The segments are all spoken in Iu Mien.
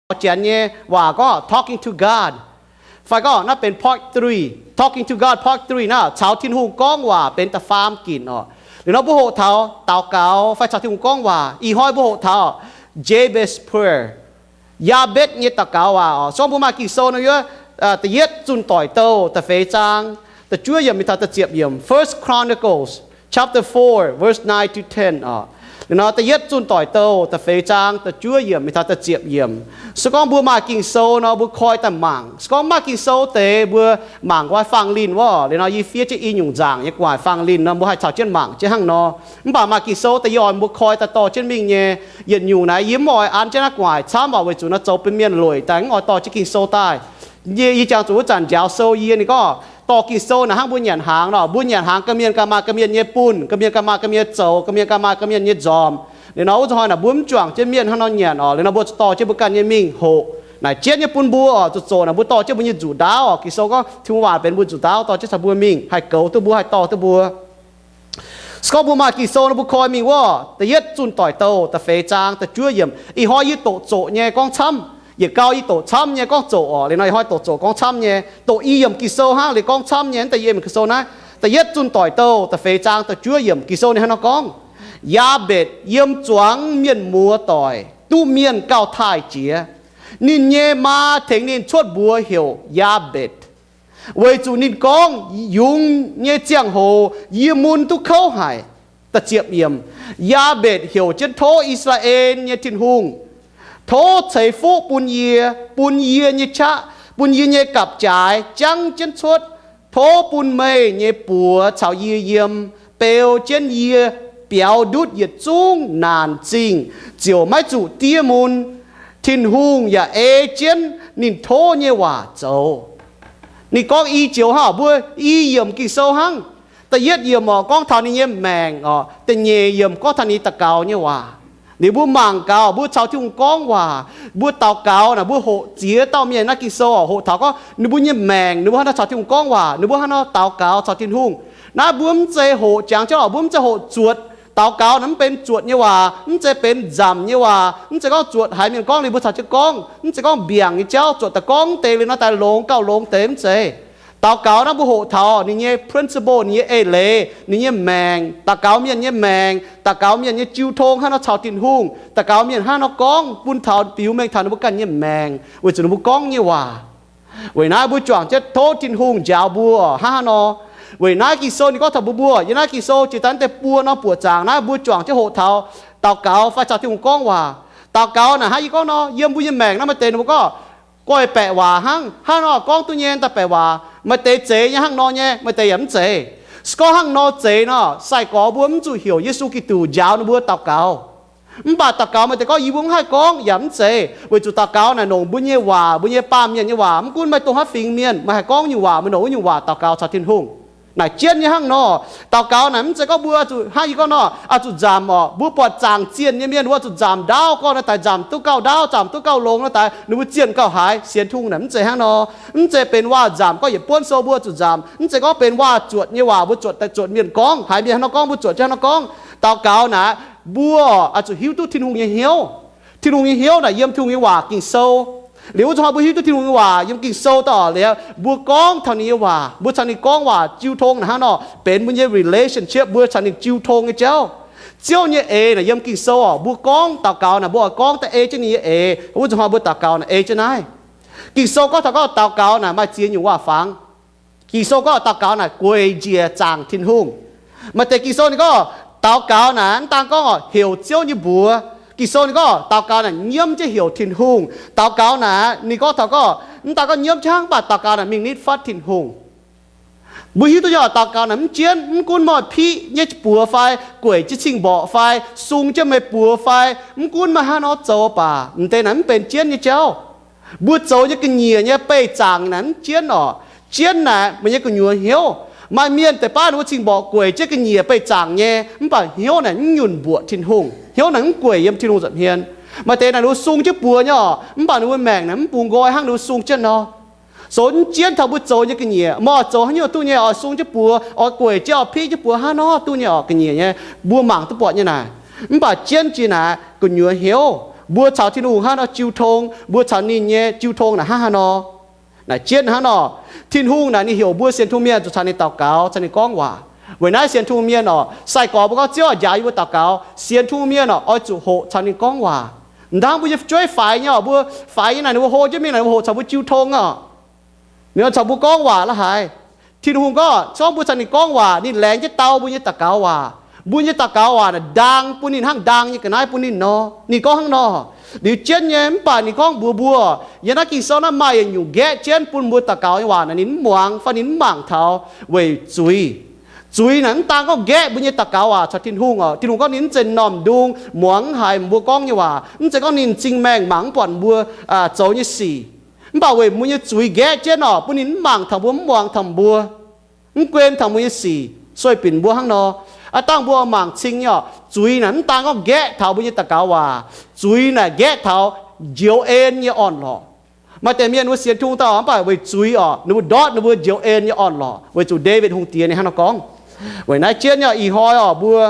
taux janx nyei waac gorngv Talking to God. Fai gorngv naaiv benx part three, Talking to God part three naaiv, caux Tin-Hungh gorngv waac benx da'faam ginc oc. Liuz nor mbuo hoqc taux daux gaux fai caux Tin-Hungh gorngv waac. Ih hnoi mbuo hoqc taux Jabez prayer, Yaabetv nyei daux gaux waac oc. Se gorngv mbuo maaih Ging-Sou nor, yiem da'yietv Zunh Doic Douh da'feix zaang da'juov yiemc mingh taux da'ziepc yiemc, First Chronicles chapter four, verse nine to ten oc. Liuz nor da'yietv Zunh Doic Douh da'feix zaang da'juov yiemc mingh taux da'ziepc yiemc. Se gorngv mbuo maaih Ging-Sou nor, mbuo koi daaih mangc. Se gorngv maiv maaih Ging-Sou deix, mbuo mangc nqoi fangx linh wuov. Liuz nor yie fiev jienv i nyungc nzaangc nyei gu'nguaaic fangx linh nor, mbuo haih caux jienv mangc jienv hnangv nor. Mv baac maaih Ging-Sou deix yie oix mbuo koi daaih dorh jienv mingh nyei. Yietc nyungc naaiv yie mv oix an jienv naaiv gu'nguaaic camv, mv baac weic zuqc naaiv zoux bun mienh lueic daaih mv oix dorh jienv Ging-Sou daaih. Yie, yie jangx zuqc wuov zanc njaaux sou yie, ninh gorngv dorh Ging-Sou naaic hnangv mbuo nyanc hnaangx nor, mbuo nyanc hnaangx, ga'mienh ganh maaih ga'mienh nyei bunh, ga'mienh ganh maaih ga'mienh zoux, ga'mienh ganh maaih ga'mienh nyei nzormc. Liuz nor wuov zuqc hnoi naaic mbuo mv juangc jienv mienh hnangv nor nyanc oc. Liuz nor mbuo zuqc dorh jienv mbuo ganh nyei mingh hoqc. Naaic jienv nyei bun mbuo oc, zuqc zoqc naaic mbuo dorh jienv mbuo nyei nzuqc ndaauv oc. Ging-Sou gorngv Tin-Hungh waac benx mbuo nzuqc ndaauv, dorh jienv caux mbuo mingh, haih goux duqv mbuo, haih dorh duqv mbuo. Se gorngv mbuo maaih Ging-Sou nor, mbuo koi mingh wuov da'yietv Zunh Doic Douh da'feix zaang da'juov yiemc. Ih hnoi yie doqc zoqc nyei gorngv camv. Yietc gau yie doqc camv nyei gorngv zoqc oc. Liuz nor ih hnoi doqc zoqc gorngv camv nyei. Doqc i yiemc Ging-Sou hnangv liuz gorngv camv nyei. Naaiv da'yietv Ging-Sou naaiv, da'yietv Zunh Doic Douh da'feix zaang da'juov yiemc, Ging-Sou ninh hnangv nor gorngv, Yaabetc yiem zuangx mienh muoz doic duqv mienh gauh taaih jiex. Ninh nyei maa tengx ninh cuotv mbuox heuc Yaabetc, weic zuqc ninh gorngv, Yungz nyei ziangh hoc yie mun duqv kouv haic. Da'ziepc yiemc, Yaabetc heuc jienv tov I^saa^laa^en nyei Tin-Hungh, tov ceix fuqv bun yie, bun yie nyei qaqv, bun yie nyei gapv-jaaix jangv jienv cuotv. Tov bun meih nyei buoz caux yie yiem, beu jienv yie biaux ndutv yietc zungv naanc zingh, ziouc maiv zuqc diev mun. Tin-Hungh yaac ei jienv ninh tov nyei waac zoux. Ninh gorngv i joux hnangv, mbuo i yiemc Ging-Sou hnangv. Da'yietv yiemc oc, gorngv taux ninh nyei maengc oc. Da'nyeic yiemc gorngv taux ninh daux gaux nyei waac. Liuz mbuo mangc gaax, mbuo caux Tin-Hungh gorngv waac, mbuo daux gaux naaic, mbuo hoqc ziex dauh mienh naaiv Ging-Sou oc, hoqc taux gorngv ninh mbuo nyei maengc, ninh mbuo hnangv nor caux Tin-Hungh gorngv waac, ninh mbuo hnangv nor daux gaux caux Tin-Hungh. Naaiv mbuo mv zeiz hoqc jangx jienv oc, mbuo mv zeiz hoqc zuotc. Daux gaux naaic mv benx zuotc nyei waac, mv zeiz benx nzamc nyei waac, mv zeiz gorngv zuotc haiz mienh gorngv liuz mbuo caux jienv gorngv, mv zeiz gorngv mbiaangc nyei jauv zuotc daaih gorngv deix liuz nor daaih longx gauh longx deix, mv zeiz. Daux gaux naaiv mbuo hoqc taux ninh nyei principle, ninh nyei eix leiz, ninh nyei maengc, daux gaux mienh nyei maengc, daux gaux mienh nyei jiu tong hnangv nor caux Tin-Hungh, daux gaux mienh hnangv nor gorngv bun taux biux mengh taux ninh mbuo ganh nyei maengc weic zuqc ninh mbuo gorngv nyei waac. Weic naaiv mbuo juangc jienv tov Tin-Hungh njaaux mbuo hnangv haaix nor. Weic naaiv Ging-Sou ninh gorngv taux mbuo, mbuo yiem naaiv Ging-Sou jiex daaih deix buo norm buoqc zaangc naaiv mbuo juangc jienv hoqc taux daux gaux fai caux Tin-Hungh gorngv waac. Daux gaux naaic hnangv yie gorngv nor, yiem mbuo nyei maengc naaiv maaih deix ninh mbuo gorngv goiv baeqc waac hnangv, hnangv nor gorngv duqv nyei daaih baeqc waac, maaih deix zeiz nyei hnangv nor nyei, maaih deix yaac mv zeiz. Se gorngv hnangv nor zeiz nor, sai-gorx mbuo mv zuqc heuc Yesu Giduc njaaux ninh mbuo daux gaux. Mv baac daux gaux maaih deix gorngv yie mbuo mv haih gorngv yaac mv zeiz, weic zuqc daux gaux naaic longc mbuo nyei waac, mbuo nyei baamh mienh nyei waac, mv gunv maaih dongh haaix fingx mienh, meih haih gorngv nyungc waac, meih longc wuov nyungc waac daux gaux caux Tin-Hungh. Naaic jienv nyei hnangv nor. Daux gaux naaic mv zeiz gorngv mbuo zuqc hnangv yie gorngv nor, oix zuqc nzamc oc. Mbuo buatc zaangc zienh nyei mienh, mbuo zuqc nzamc ndaauv gorngv nor daaih, nzamc duqv gauh ndaauv, nzamc duqv gauh longx nor daaih, ninh mbuo zienh gauh haiz sienx Tin-Hungh naaic mv zeiz hnangv nor. Mv zeiz benx waac-nzamc gorngv yietc buonv sou mbuo zuqc nzamc. Mv zeiz gorngv benx waac zuotc nyei waac mbuo zuotc, zuotc mienh gorngv, haiz mienh hnangv nor gorngv mbuo zuotc jienv hnangv nor gorngv. Daux gaux naaic, mbuo oix zuqc hiuv duqv Tin-Hungh nyei hnyouv. Tin-Hungh nyei hnyouv naaic yiem Tin-Hungh nyei waac Ging-Sou. Liuz wuov zuqc hnoi mbuo hiuv duqv Tin-Hungh nyei waac yiem Ging-Sou daaih oc, liuz mbuo gorngv taux ninh nyei waac, mbuo caux ninh gorngv waac jiu tong naaic hnangv nor, benx mbuo nyei relationship, mbuo caux ninh jiu tong nyei jauv. Ziouv nyei eix naaic yiem Ging-Sou oc, mbuo gorngv daux gaux naaic mbuo oix gorngv da'ei jienv ninh nyei eix. Wuov zuqc hnoi mbuo daux gaux naaic ei jienv naaiv. Ging-Sou gorngv taux gorngv daux gaux naaic maaih ziex nyungc waac-fangx. Ging-Sou gorngv daux gaux naaic gueic njiec zaangc Tin-Hungh. Maaih deix Ging-Sou ninh gorngv daux gaux naaic mv daan gorngv heuc Ziouv nyei mbuox. Ging-Sou ninh gorngv daux gaux naaic nyiemv jienv heuc Tin-Hungh. Daux gaux naaic ninh gorngv taux gorngv mv daan gorngv nyiemv jienv hnangv, mv baac daux gaux naaic mingh nitv fatv Tin-Hungh. Mbuo hiuv duqv nyei oc, daux gaux naaic mv jienv, mv gunv meih piqv nyei buoz fai, gueic jienv cing-mborqc fai, sung jienv meih buoz fai, mv gunv meih hnangv nor zoux baac, m'deix naaic mv benx jienv nyei jauv. Mbuo zoux nyei ga'nyiec nyei beih zaangc naaic mv jienv oc. Jienv naaic meih nyei gu'nyuoz hnyouv. Maaih mienh deix baav ninh mbuo cing-mborqc gueic jienv ga'nyiec beih zaangc nyei, mv baac hnyouv naaic mv nyunc mbuoqc Tin-Hungh, hnyouv naaic mv gueic yiem Tin-Hungh nza'hmien. Maaih deix naaic ninh mbuo sung jienv buoz nyei oc, mv baac ninh mbuo maengc naaic mv bungx nqoi hnangv ninh mbuo sung jienv nor. Zoux mv jienv taux mbuo zoux nyei ga'nyiec, mv baac zoux haaix nyungc duqv nyei oc, sung jienv buoz oc, gueic jienv oc, piqv jienv buoz hnangv nor duqv nyei oc, ga'nyiec nyei, mbuo mangc duqv buatc nyei naaic. Mv baac jienv jiex naaic gu'nyuoz hnyouv, Mbuo caux Tin-Hungh hnangv nor jiu tong, mbuo caux ninh nyei jiu tong naaic hnangv haaix nor? Naaic jienv hnangv nor, Tin-Hungh naaic ninh heuc mbuo sienx tungh mienh zuqc caux ninh daux gaux, caux ninh gorngv waac. Weic naaiv sienx tungh mienh orqc, sai-gorx mbuo gorngv Ziouv njaaux yie mbuo daux gaux, sienx tungh mienh orqc, oix zuqc hoqc caux ninh gorngv waac. M'dangv mbuo nyei fu'jueiv faix nyei orqc, mbuo faix nyei naaic ninh mbuo hlo jienv mingh naaic ninh mbuo hoqc caux mbuo jiu tong orqc. Ninh caux mbuo gorngv waac la'haaix? Tin-Hungh gorngv, gorngv mbuo caux ninh gorngv waac, ninh laengz jienv dau mbuo nyei daux gaux waac. Mbuo nyei daux gaux waac naaic ndaang bun ninh hnangv ndaang nyei ga'naaiv bun ninh nor. Ninh gorngv hnangv nor. Liuz jienv nyei, mv baac ninh gorngv mbuox mbuo, yiem naaiv Ging-Sou naaiv maaih yietc nyungc nqaeqv jienv bun mbuo daux gaux nyei waac naaic ninh mv muangx fai ninh mv mangc taux weic zuiz. Zuiz naaic mv daan gorngv nqaeqv mbuo nyei daux gaux waac caux Tin-Hungh orqc. Tin-Hungh gorngv ninh mv zeiz m'normh ndung muangx haiz mbuo gorngv nyei waac, mv zeiz gorngv ninh m'zing maengh mangc mv buatc mbuo zoux nyei sic. Mv baac weic mbuo nyei zuiz nqaeqv jienv orqc, bun ninh mv mangc taux mbuo, mv muangx taux mbuo, mv guen taux mbuo nyei sic, sueih binc mbuo hnangv nor. Aav dangh mbuo mangc cing nyei orqc, zuiz naaic mv daan gorngv nqaeqv taux mbuo nyei daux gaux waac, zuiz naaic nqaeqv taux njoux en nyei orn-lorqc. Maaih deix mienh mbuo sienx tungh dauh mv baac weic zuiz orqc, ninh mbuo ndortv ninh mbuo njoux en nyei orn-lorqc, weic zuqc Ndaawitv Hungh Diex ninh hnangv nor gorngv. Weic naaiv jienv nyei ih hnoi orqc, mbuo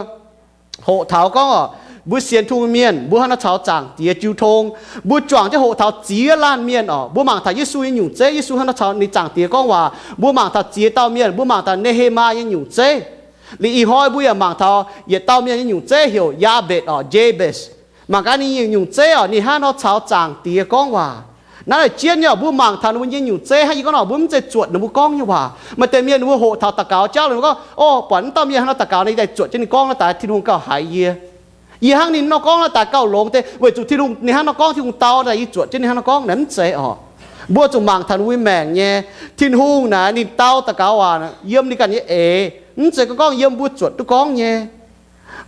hoqc taux gorngv orqc, mbuo sienx tungh mienh mbuo hnangv nor caux Zaangc Diex jiu tong, mbuo juangc jienv hoqc taux ziex laanh mienh orqc, mbuo mangc taux Yesu nyei nyungc zeiv, Yesu hnangv nor caux ninh Zaangc Diex gorngv waac, mbuo mangc taux ziex dauh mienh, mbuo mangc taux Ne^he^maa nyei nyungc zeiv. Liuz ih hnoi mbuo yaac mangc taux yietc dauh mienh nyei nyungc zeiv heuc Yaabetc orqc, Jabez. Mangc gaax ninh nyei nyungc zeiv orqc, ninh hnangv nor caux Zaangc Diex gorngv waac. Naaiv laaic jienv nyei orqc, mbuo mangc taux ninh mbuo nyei nyungc zeiv hnangv yie gorngv nor, mbuo mv zeiz zuotc ninh mbuo gorngv nyei waac. Maaih deix mienh ninh mbuo hoqc taux daux gaux jauv, ninh mbuo gorngv, Orqv, buatc naaiv dauh mienh hnangv nor daux gaux, naaiv yie daaih zuotc jienv ninh gorngv naaiv daaih Tin-Hungh gauh haiz yie. Yie hnangv ninh nor gorngv naaiv daaih gauh longx deix, weic zuqc Tin-Hungh ninh hnangv nor gorngv, Tin-Hungh dau daaih yie zuotc jienv ninh hnangv nor gorngv naaic, mv zeiz orqc. Mbuo zuqc mangc taux ninh mbuo nyei maengc nyei. Tin-Hungh naaic ninh dau daux gaux waac yiem ninh ganh nyei eix, mv zeiz gorngv yiem mbuo zuotc duqv gorngv nyei.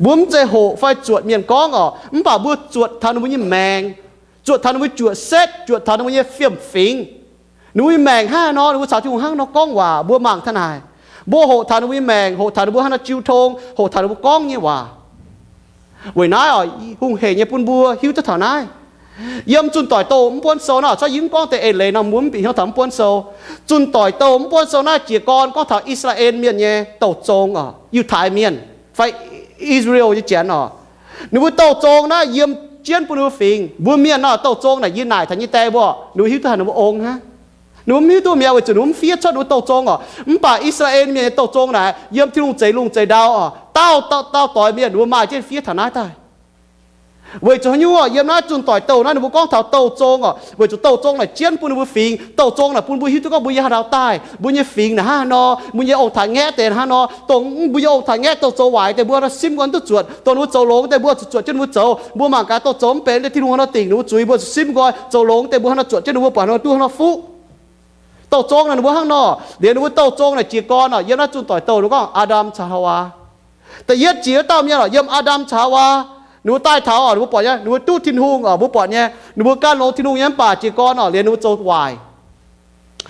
Mbuo mv zeiz hoqc fai zuotc mienh gorngv orqc, mv baac mbuo zuotc taux ninh mbuo nyei maengc, zuotc taux ninh mbuo juoqc setv, zuotc taux ninh mbuo nyei fiem-fingx. Ninh mbuo nyei maengc hnangv haaix nor, ninh mbuo caux Tin-Hungh hnangv nor gorngv waac, mbuo mangc taux naaic. Mbuo hoqc taux ninh mbuo nyei maengc, hoqc taux ninh mbuo hnangv nor jiu tong, hoqc taux ninh mbuo gorngv nyei waac. Weic naaiv orqc, hungh hec nyei bun mbuo hiuv duqv taux naaiv. Yiem Zunh Doic Douh mv buonv sou naaiv, cuotv yie mv gorngv deix eix leiz nor, mbuo mv bieqc hnyouv taux mv buonv sou. Zunh Doic Douh mv buonv sou naaiv jiez gorn gorngv taux I^saa^laa^en Mienh nyei douh zong orqc, Yiutai Mienh fai Israel nyei janx orqc. Ninh mbuo douh zong naaiv yiem jienv bun ninh mbuo fingx. Mbuo mienh nor douh zong naaic yie naaic taux nyei die mbuo, ninh mbuo hiuv duqv haaix, ninh mbuo ong hnangv. Ninh mbuo mv hiuv duqv mi'aqv, weic zuqc ninh mbuo mv fiev cuotv ninh mbuo douh zong orqc. Mv baac I^saa^laa^en Mienh nyei douh zong naaic yiem Tin-Hungh zeix lungh zeix ndau orqc, dauh dauh dauh doix mienh ninh mbuo maaih jienv fiev taux naaiv daaih. Weic zuqc haaix nyungc orqc? Yiem naaiv Zunh Doic Douh naaiv ninh mbuo gorngv taux douh zong orqc, weic zuqc douh zong naaic jienv bun ninh mbuo fingx. Douh zong naaic bun mbuo hiuv duqv gorngv mbuo yiem haaix ndau daaih, mbuo nyei fingx naaic hnangv haaix nor, mbuo nyei ong-taaix-ngaeqv deix hnangv haaix nor. Dongh mbuo nyei ong-taaix-ngaeqv douh zong waaic deix mbuo hnangv nor simv nqoi duqv zuotc, dongh ninh mbuo zoux longx deix mbuo zuqc zuotc jienv ninh mbuo zoux. Mbuo mangc gaax douh zong mv benx deix Tin-Hungh hnangv nor dingc ninh mbuo zuiz, mbuo zuqc simv nqoi zoux longx deix mbuo hnangv nor zuotc jienv ninh mbuo, buatc hnangv nor duqv hnangv nor fuqv. Douh zong naaic ninh mbuo hnangv nor. Liuz ninh mbuo douh zong naaic jiez gorn orqc, yiem naaiv Zunh Doic Douh ninh gorngv Aa^ndam caux Haawaa. Da'yietv jiex wuov dauh mienh orqc, yiem Aa^ndam caux Haawaa, ninh mbuo daaih taux orqc, ninh mbuo buatc nyei, ninh mbuo duqv Tin-Hungh orqc, mbuo buatc nyei, ninh mbuo gan longx Tin-Hungh nyei, mv baac jiez gorn orqc, liuz ninh mbuo zoux waaic.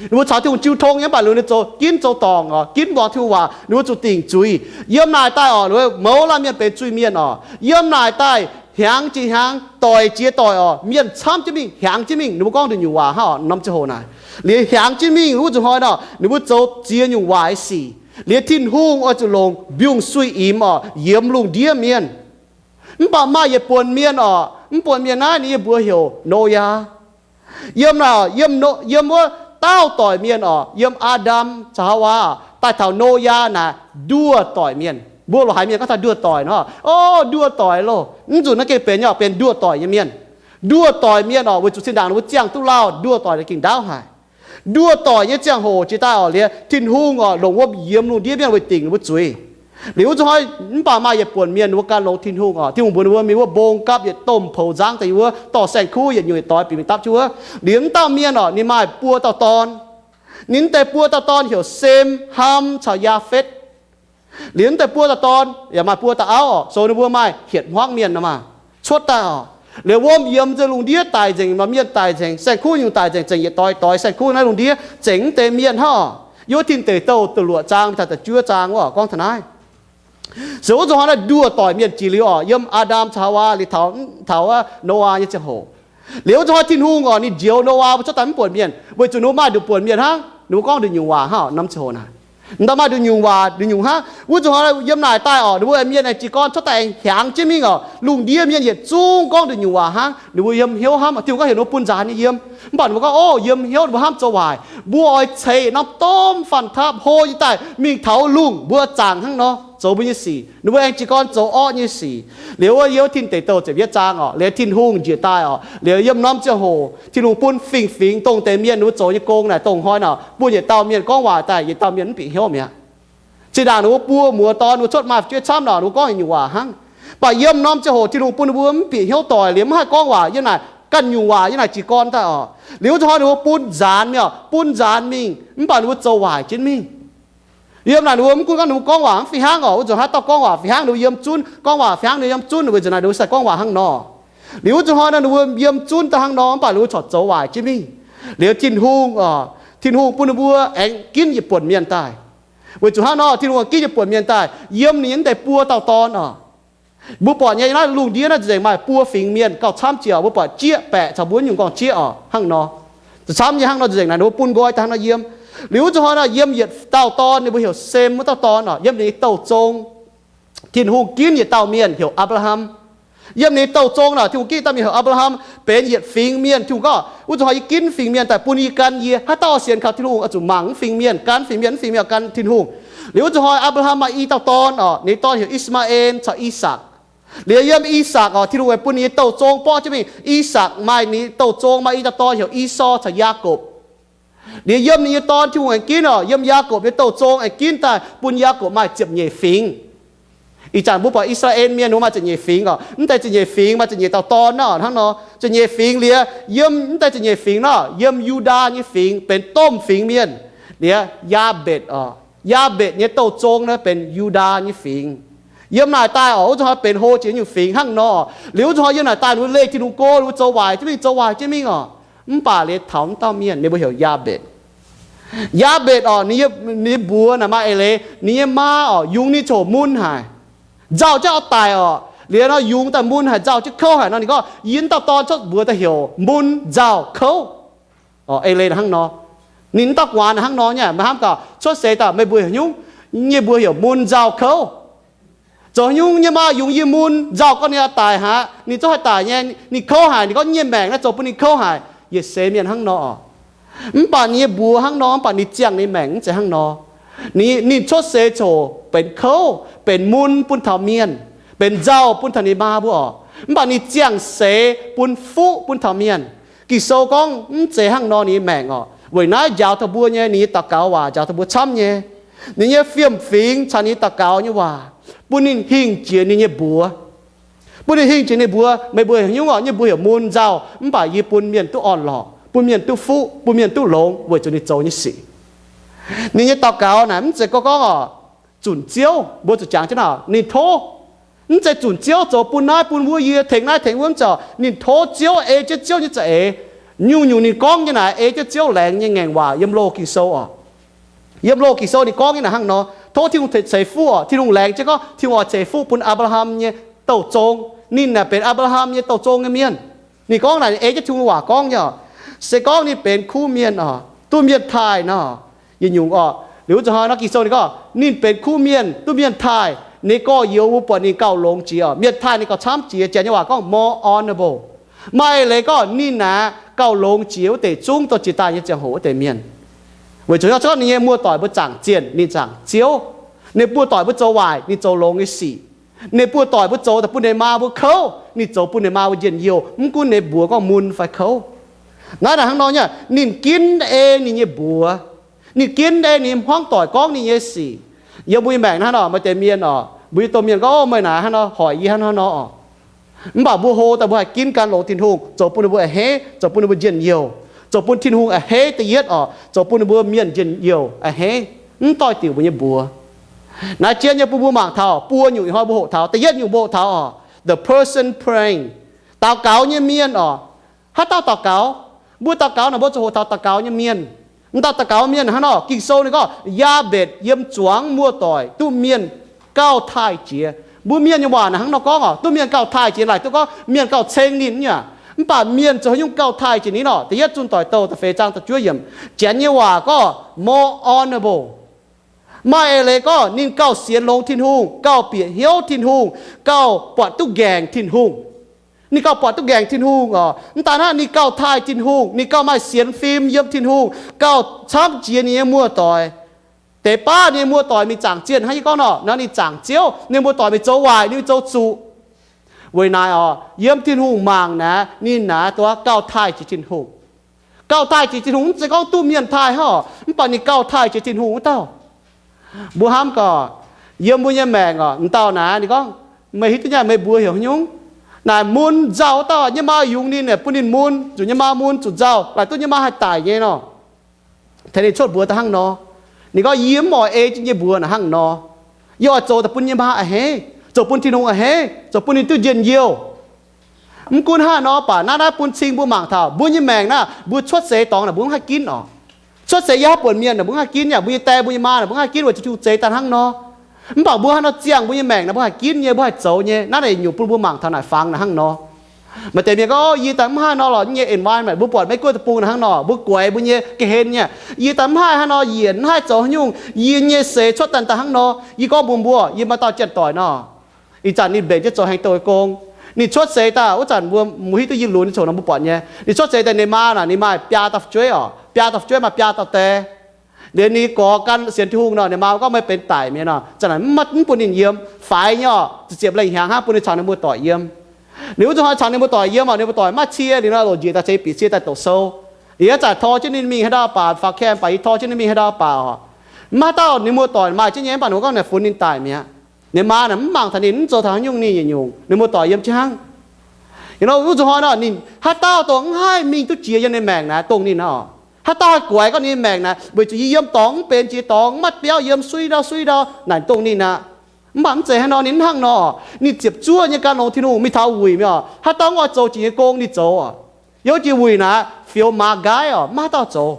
Ninh mbuo caux Tin-Hungh jiu tong nyei, mv baac liuz ninh zoux ginv zoux dorngc orqc, ginv muangx Tin-Hungh waac, ninh mbuo zuqc dingc zuiz. Yiem naaic daaih orqc, ninh mbuo mouz laanh mienh benx zuiz-mienh orqc. Yiem naaic daaih hnyangx jiex hnyangx, doic jiex doic orqc, mienh camv jienv mingh, hnyangx jienv mingh, ninh mbuo gorngv nduqc nyungc waac hnangv orqc, norm ziangh hoc naaic. Liuz hnyangx jienv mingh wuov nzunc hnoi nor, ninh mbuo zoux ziex nyungc waaic sic. Liuz Tin-Hungh oix zuqc longc mbiungc-suiv-imx orqc, yiemx lungh ndiev mienh. Mv baac maaih yietc buonc mienh orqc, mv buonc mienh naaiv ninh nyei mbuox heuc Noyaa. Yiem naaic, yiem, yiem wuov dauh doic mienh orqc, yiem Aa^ndam caux Haawaa daaih taux Noyaa naaic nduoh doic mienh. Mbuo loz-haaix mienh gorngv taux nduoh doic nor, o, nduoh doic loh. Mv nzunc naaiv gengh benx nyei, benx nduoh doic nyei mienh. Nduoh doic mienh orqc, weic zuqc zinh ndaangc ninh mbuo ziangh duqv lauh, nduoh doic ninh gengh ndaauv haic. Nduoh doic nyei ziangh hoc jiex daaih orqc, liuz Tin-Hungh orqc longc wuom yiemx lungh ndiev mienh weic dingc ninh mbuo zuiz. Liuz wuov nzunc hnoi mv baac maaih yietc buonc mienh ninh mbuo gan longx Tin-Hungh orqc, Tin-Hungh mbuox ninh mbuo mingh wuov mbong gapv yietc domh poux nzangv daaih yiem wuov dorh saeng-kuv yietc nyungc yietc doix bieqc mingh dapv jienv wuov. Liuz wuov dauh mienh orqc ninh maaih buo dauh dorn. Ninh deix buo dauh dorn heuc Sem, Ham caux Yaafetv. Liuz wuov deix buo dauh dorn yaac maaih buo dauh auv orqc, sou ninh mbuo maaih hietc hmuangv mienh nor maah, cuotv daaih orqc. Liuz wuom yiemx nzengc lungh ndiev daic nzengc, maaih mienh daic nzengc, saeng-kuv nyungc daic nzengc, zengc yietc doix doix saeng-kuv naaiv lungh ndiev zengc mv deix mienh hnangv orqc. Yiem wuov Tin Deic Douh da'luoqc zaang mingh taux da'juov zaang wuov gorngv taux naaiv. Se wuov nzunc hnoi naaiv nduoh doic mienh jiex liuz orqc, yiem Aa^ndam caux Haawaa liuz taux, taux wuov Noyaa nyei ziangh hoc. Liuz wuov nzunc hnoi Tin-Hungh orqc ninh njoux Noyaa mbuo cuotv daaih mv buonc mienh, weic zuqc ninh mbuo maaih nduqc buonc mienh hnangv, ninh mbuo gorngv nduqc nyungc waac hnangv orqc, norm ziangh hoc naaic. M'daaih maaih nduqc nyungc waac nduqc nyungc hnangv. Wuov zuqc hnoi yiem naaic daaih oc, ninh mbuo aengx mienh aengx jiez gorn cuotv daaih aengx hiaangx jienv mingh oc, lungh ndiev mienh yietc zungv gorngv nduqc nyungc waac hnangv. Ninh mbuo yiem hnyouv hnamv, Tin-Hungh gorngv heuc ninh mbuo bun nzaanx nyei yiem. Mv baac ninh mbuo gorngv, o, yiem hnyouv ninh mbuo hnamv zoux waaic. Mbuo oix ceix norm domh fanh taapv hlo nyei daaih mingh taux lungh mbuo zaangc hnangv nor zoux mbuo nyei sic. Ninh mbuo aengx jiez gorn zoux orqv nyei sic. Liuz wuov Tin Deic Douh ziepc yietv zaang oc, liuz Tin-Hungh njiec daaih oc, liuz yiem norm ziangh hoc Tin-Hungh bun fingx-fingx dongh deix mienh ninh mbuo zoux nyei gong naaic dongh hnoi naaic, buo yietc dauh mienh gorngv waac daaih yietc dauh mienh mv bieqc hnyouv mi'aqv. Zinh ndaangc ninh mbuo buo muoz dorn ninh mbuo cuotv maaih fu'jueiv camv nor, ninh mbuo gorngv nyungc waac hnangv. Mv baac yiem norm ziangh hoc Tin-Hungh bun ninh mbuo mv bieqc hnyouv doic liuz mv haih gorngv waac, yiem naaic ganh nyungc waac yiem naaic jiez gorn daaih oc. Liuz wuov zuqc hnoi ninh mbuo bun nzaanx mingh oc, bun nzaanx mingh, mv baac ninh mbuo zoux waaic jienv mingh. Yiem naaic ninh mbuo mv gunv gorngv ninh mbuo gorngv waac mv fih hnangv oc, wuov zuqc haaix dauh gorngv waac fih hnangv ninh mbuo yiem zunv, gorngv waac fih hnangv ninh mbuo yiem zunv, weic zuqc naaic ninh mbuo sai gorngv waac hnangv nor. Liuz wuov zuqc hnoi naaic ninh mbuo yiem zunv daaih hnangv nor, mv baac ninh mbuo corc zoux waaic jienv mingh. Liuz Tin-Hungh, Tin-Hungh bun ninh mbuo aengx ginv yietc buonc mienh daaih. Weic zuqc hnangv nor Tin-Hungh ginv yietc buonc mienh daaih yiem ninh nyei deix buo dauh dorn oc. Mbuo buatc nyei naaiv lungh ndiev naaiv nzengc maaih buo fingx mienh gauh camv jiex, mbuo buatc jieqv baeqc caux mbuo nyungc gorngv jieqv oc hnangv nor. Camv nyei hnangv nor nzengc naaic ninh mbuo bun nqoi daaih hnangv nor yiem. Liuz wuov zuqc hnoi naaic yiem yietc dauh dorn ninh mbuo heuc Sem wuov dauh dorn oc, yiem ninh nyei douh zong Tin-Hungh ginv yietc dauh mienh heuc Apc^laa^ham. Yiem ninh nyei douh zong naaic Tin-Hungh ginv yietc dauh mienh heuc Apc^laa^ham, benx yietc fingx mienh. Tin-Hungh gorngv, wuov zuqc hnoi yie ginv fingx mienh daaih bun yie gan yie, haaix dauh sienx kaux Tin-Hungh oix zuqc mangc mv fingx mienh, gan fingx mienh, mv fingx mienh gan Tin-Hungh. Liuz wuov zuqc hnoi Apc^laa^ham maaih i dauh dorn oc, ninh nyei dorn heuc I^saa^laa^en caux I^sakc. Liuz yiem I^sakc oc, Tin-Hungh aengx bun ninh nyei douh zong borqv jienv mingh. I^sakc maaih ninh nyei douh zong maaih i dauh dorn heuc Esau caux Yaakopv. Liuz yiem ninh nyei dorn Tin-Hungh aengx ginv oc, yiem Yaakopv nyei douh zong aengx ginv daaih bun Yaakopv maaih ziepc nyeic fingx. Ih zanc mbuo buatc I^saa^laa^en Mienh wuov maaih ziepc nyeic fingx oc. Mv deix ziepc nyeic fingx maaih ziepc nyeic dauh dorn nor hnangv nor. Ziepc nyeic fingx liuz, yiem mv deix ziepc nyeic fingx nor, yiem Yu^ndaa nyei fingx benx domh fingx mienh. Liuz Yaa^mbetc oc, Yaa^mbetc nyei douh zong naaiv benx Yu^ndaa nyei fingx. Yiem naaic daaih oc, wuov zuqc hnoi benx hlo jiex nyungc fingx hnangv nor. Liuz wuov zuqc hnoi yiem naaic daaih ninh mbuo leih Tin-Hungh go, ninh mbuo zoux waaic jienv mingh, zoux waaic jienv mingh oc. Mv baac liuz taux wuov dauh mienh ninh mbuo heuc Yaa^mbetc. Yaa^mbetc oc, ninh nyei mbuox naaic maaih eix leiz, ninh nyei maa oc, yungz ninh ziouc mun haic, nzauh jienv oix daic oc. Liuz nor yungz daaih mun haic, nzauh jienv kouv haic nor, ninh gorngv, yie wuov dauh dorn cuotv mbuox daaih heuc mun nzauh kouv. Eix leiz hnangv nor. Ninh wuov dauh gu'nguaaz hnangv nor nyei, meih hnamv gaax cuotv seix daaih meih mbuo heuc nyungc, nyei mbuox heuc mun nzauh kouv. Zoux nyungc nyei maa yungz yie mun nzauh gorngv ninh oix daic haic, ninh zungv haih daic nyei, ninh kouv haic, ninh gorngv nyei maengc naaiv zoux bun ninh kouv haic, yietc seix mienh hnangv nor. Mv baac ninh nyei mbuox hnangv nor, mv baac ninh ziangh ninh maengc mv zeiz hnangv nor. Ninh cuotv seix ziouc benx kouv, benx mun bun taux mienh, benx nzauh bun taux ninh maa mbuo oc. Mv baac ninh ziangh seix bun fuqv bun taux mienh. Ging-Sou gorngv mv zeiz hnangv nor ninh nyei maengc oc. Weic naaiv njaaux taux mbuo nyei, ninh nyei daux gaux waac njaaux taux mbuo camv nyei. Ninh nyei fiem-fingx caux ninh nyei daux gaux nyei waac bun ninh hingh jiex ninh nyei mbuox. Bun ninh hingh jiex ninh mbuox, meih mbuo heuc nyungc oc, nyei mbuox heuc mun nzauh, mv baac yie bun mienh duqv orn-lorqc, bun mienh duqv fuqv, bun mienh duqv longx weic zuqc ninh zoux nyei sic. Ninh nyei daux gaux naaic mv zeiz gorngv gorngv oc, zunc Ziouv, mbuo zuqc jangx jienv naaic ninh tov. Mv zeiz zunc Ziouv zoux bun naaiv bun wuov, yie tengx naaiv tengx wuov, mv zeiz. Ninh tov Ziouv, ei jienv Ziouv nyei za'eix. Nyungc-nyungc ninh gorngv nyei naaic ei jienv Ziouv laengz nyei ngaengc waac yiem loz Ging-Sou oc. Yiem loz Ging-Sou ninh gorngv nyei naaic hnangv nor, tov Tin-Hungh ceix fuqv oc. Tin-Hungh laengz jienv gorngv Tin-Hungh oix ceix fuqv bun Apc^laa^ham nyei douh zong. Ninh naaic benx Apc^laa^ham nyei douh zong nyei mienh. Ninh gorngv naaic ei jienv Tin-Hungh waac gorngv nyei oc. Se gorngv ninh benx kuv mienh oc, duqv mienh taaih nor, yietc nyungc oc, liuz wuov zuqc hnoi nor Ging-Sou ninh gorngv ninh benx kuv mienh, duqv mienh taaih, ninh gorx-youz mbuo buatc ninh gauh longx jiex oc. Mienh taaih ninh gauh camv jiex, Janx nyei waac gorngv more honorable. Maaih eix leiz gorngv ninh naaic gauh longx jiex wuov deix zungv dongh jiex daaih nyei ziangh hoc wuov deix mienh. Weic zuqc gorngv ninh nyei muoz-doic mbuo zaangc zienh, ninh zaangc Ziouv. Ninh muoz-doic mbuo zoux waaic, ninh zoux longx nyei sic. Ninh muoz-doic mbuo zoux daaih bun ninh maa mbuo kouv, ninh zoux bun ninh maa mbuo njien-youh, mv gunv ninh mbuox gorngv mun fai kouv. Naaiv naaic hnangv nor nyei, ninh ginv ei ninh nyei mbuox. Ninh ginv ei ninh hmuangv doic gorngv ninh nyei sic. Yiem mbuo nyei maengc naaiv nor, maaih deix mienh oc, mbuo nyei domh mienh gorngv, o, meih naaic hnangv nor hoic yie hnangv nor oc. Mv baac mbuo hlo daaih mbuo haih ginv gan longx Tin-Hungh, zoux bun ninh mbuo a'hneiv, zoux bun ninh mbuo njien-youh, zoux bun Tin-Hungh a'hneiv da'yietv oc, zoux bun ninh mbuo mienh njien-youh a'hneiv, mv doix diuc mbuo nyei mbuox. Naaiv jienv nyei bun mbuo mangc taux buo nyungc ih hnoi mbuo hoqc taux. Da'yietv nyungc mbuo hoqc taux oc, the person praying, daux gaux nyei mienh oc. Haaix dauh daux gaux? Mbuo daux gaux naaic mbuo zuqc hoqc taux daux gaux nyei mienh. M'daaih daux gaux mienh hnangv nor, Ging-Sou ninh gorngv Yaa^mbetc yiem zuangx muoz-doic duqv mienh gauh taaih jiex. Mbuo mienh nyei waac naaic hnangv nor gorngv oc, duqv mienh gauh taaih jiex, laaic duqv gorngv mienh gauh ceng ninh nyei aqv. Mv baac mienh zoux haaix nyungc gauh taaih jiex ninh nor? Da'yietv Zunh Doic Douh da'feix zaang da'juov yiemc, Janx nyei waac gorngv more honorable. Maaih eix leiz gorngv ninh gauh sienx longx Tin-Hungh, gauh bieqc hnyouv Tin-Hungh, gauh buatc duqv nqaengc Tin-Hungh. Ninh gauh buatc duqv nqaengc Tin-Hungh oc. Mv daaih hnangv, ninh gauh taaih Tin-Hungh, ninh gauh maaih sienx fim yiem Tin-Hungh, gauh camv jiex ninh nyei muoz-doic. Deix baav ninh nyei muoz-doic mingh zaangc zienh hnangv yie gorngv nor, ninh zaangc Ziouv, ninh muoz-doic mingh zoux waaic, ninh mingh zoux zuqc. Weic naaiv oc, yiem Tin-Hungh mangc naaiv, ninh naaiv duqv gauh taaih jiex Tin-Hungh. Gauh taaih jiex Tin-Hungh, mv zeiz gorngv duqv mienh taaih hnangv oc, mv baac ninh gauh taaih jiex Tin-Hungh wuov dauh. Mbuo hnamv gorqv, yiem mbuo nyei maengc oc, m'dauh naaiv ninh gorngv, meih hiuv duqv nyei, meih mbuox heuc haaix nyungc? Naaic mun nzauh wuov dauh, nyei maa yungz ninh, bun ninh mun, zuqc nyei maa mun zuqc nzauh, laaix duqv nyei maa haih daic nyei nor. Tengx ninh cuotv mbuox daaih hnangv nor. Ninh gorngv, yie mv oix ei jienv yie mbuox naaic hnangv nor. Yie oix zoux daaih bun nyei maa a'hneiv, zoux bun Tin-Hungh a'hneiv, zoux bun ninh duqv njien-youh. Mv gunv haaix nor baac naaiv, naaiv bun cing mbuo mangc taux mbuo nyei maengc naaiv, mbuo cuotv seix dorngx naaic mbuo mv haih ginv oc. Cuotv seix yiem haaix buonc mienh naaic mbuo mv haih ginv, yaac mbuo nyei die mbuo nyei maa naaic mbuo mv haih ginv weic zuqc Tin-Hungh zeix daaih hnangv nor. Mv baac mbuo haaix nor ziangh mbuo nyei maengc naaic mbuo haih ginv nyei, mbuo haih zoux nyei. Naaiv naaic nyungc bun mbuo mangc taux naaic fangx naaic hnangv nor. Maaih deix mienh gorngv, o, yie daaih mv haih nor lorqc, nyei environment, mbuo buatc Meiv Guoqv deic-bung naaic hnangv nor, mbuo guaix mbuo nyei ga'hlen nyei. Yie daaih mv haih haaix nor yienc, mv haih zoux haaix nyungc, yie nyei seix cuotv daaih daaih hnangv nor. Yie gorngv mbuox mbuo, yie maaih dauh janx-doic nor, ih zanc ninh mbenc jienv zoux haengh douh nyei gong. Ninh cuotv seix daaih wuov zanc mbuo, mbuo hiuv duqv yie lunx ninh coc nor mbuo buatc nyei. Ninh cuotv seix daaih ninh maa naaic ninh maaih biaa dauh fu'jueiv oc, biaa dauh fu'jueiv maaih biaa dauh die. Liuz ninh gorx gan sienx Tin-Hungh nor, ninh maa gorngv meih benx daic mi'aqv nor, zanc naaic mv, mv bun ninh yiem. Faix nyei oc, ziepc ziepc lengh hnyangx hnangv bun ninh caux ninh muoz-doic yiem. Liuz wuov zuqc hnoi caux ninh muoz-doic yiem oc, ninh muoz-doic maiv cie, liuz nor longc njiec daaih ceix bieqc cie daaih doqc sou. Yie zanc tor jienv ninh mingh haaix ndau baac, faaux camp baac yie tor jienv ninh mingh haaix ndau baac oc, mv haaix dauh ninh muoz-doic maaih jienv nyei, mv baac ninh gorngv naaic funx ninh daic mi'aqv. Ninh maa naaic mv mangc taux ninh, mv zoux taux haaix nyungc, ninh yietc nyungc, ninh muoz-doic yiem jienv hnangv. Wuov zuqc hnoi nor ninh haaix dauh dongh mv haih mingh duqv jiex yiem ninh maengc naaic dongh ninh aqv. Haaix dauh haih guaix gorngv ninh maengc naaic, weic zuqc yie yiem dorngx mv benx jiex dorngx, maiv biauv yiem, suiv ndau suiv ndau naaic dongh ninh aqv. Mv baac mv zeiz hnangv nor, ninh mv hnangv nor. Ninh ziepc zuoqv nyei gan longx Tin-Hungh, mingh taux wuic mi'aqv, haaix dauh mv oix zoux jiex nyei gong ninh zoux. Yiem wuov jiex wuic naaic, fioux maa nqaiv oc, maiv haaix dauh zoux.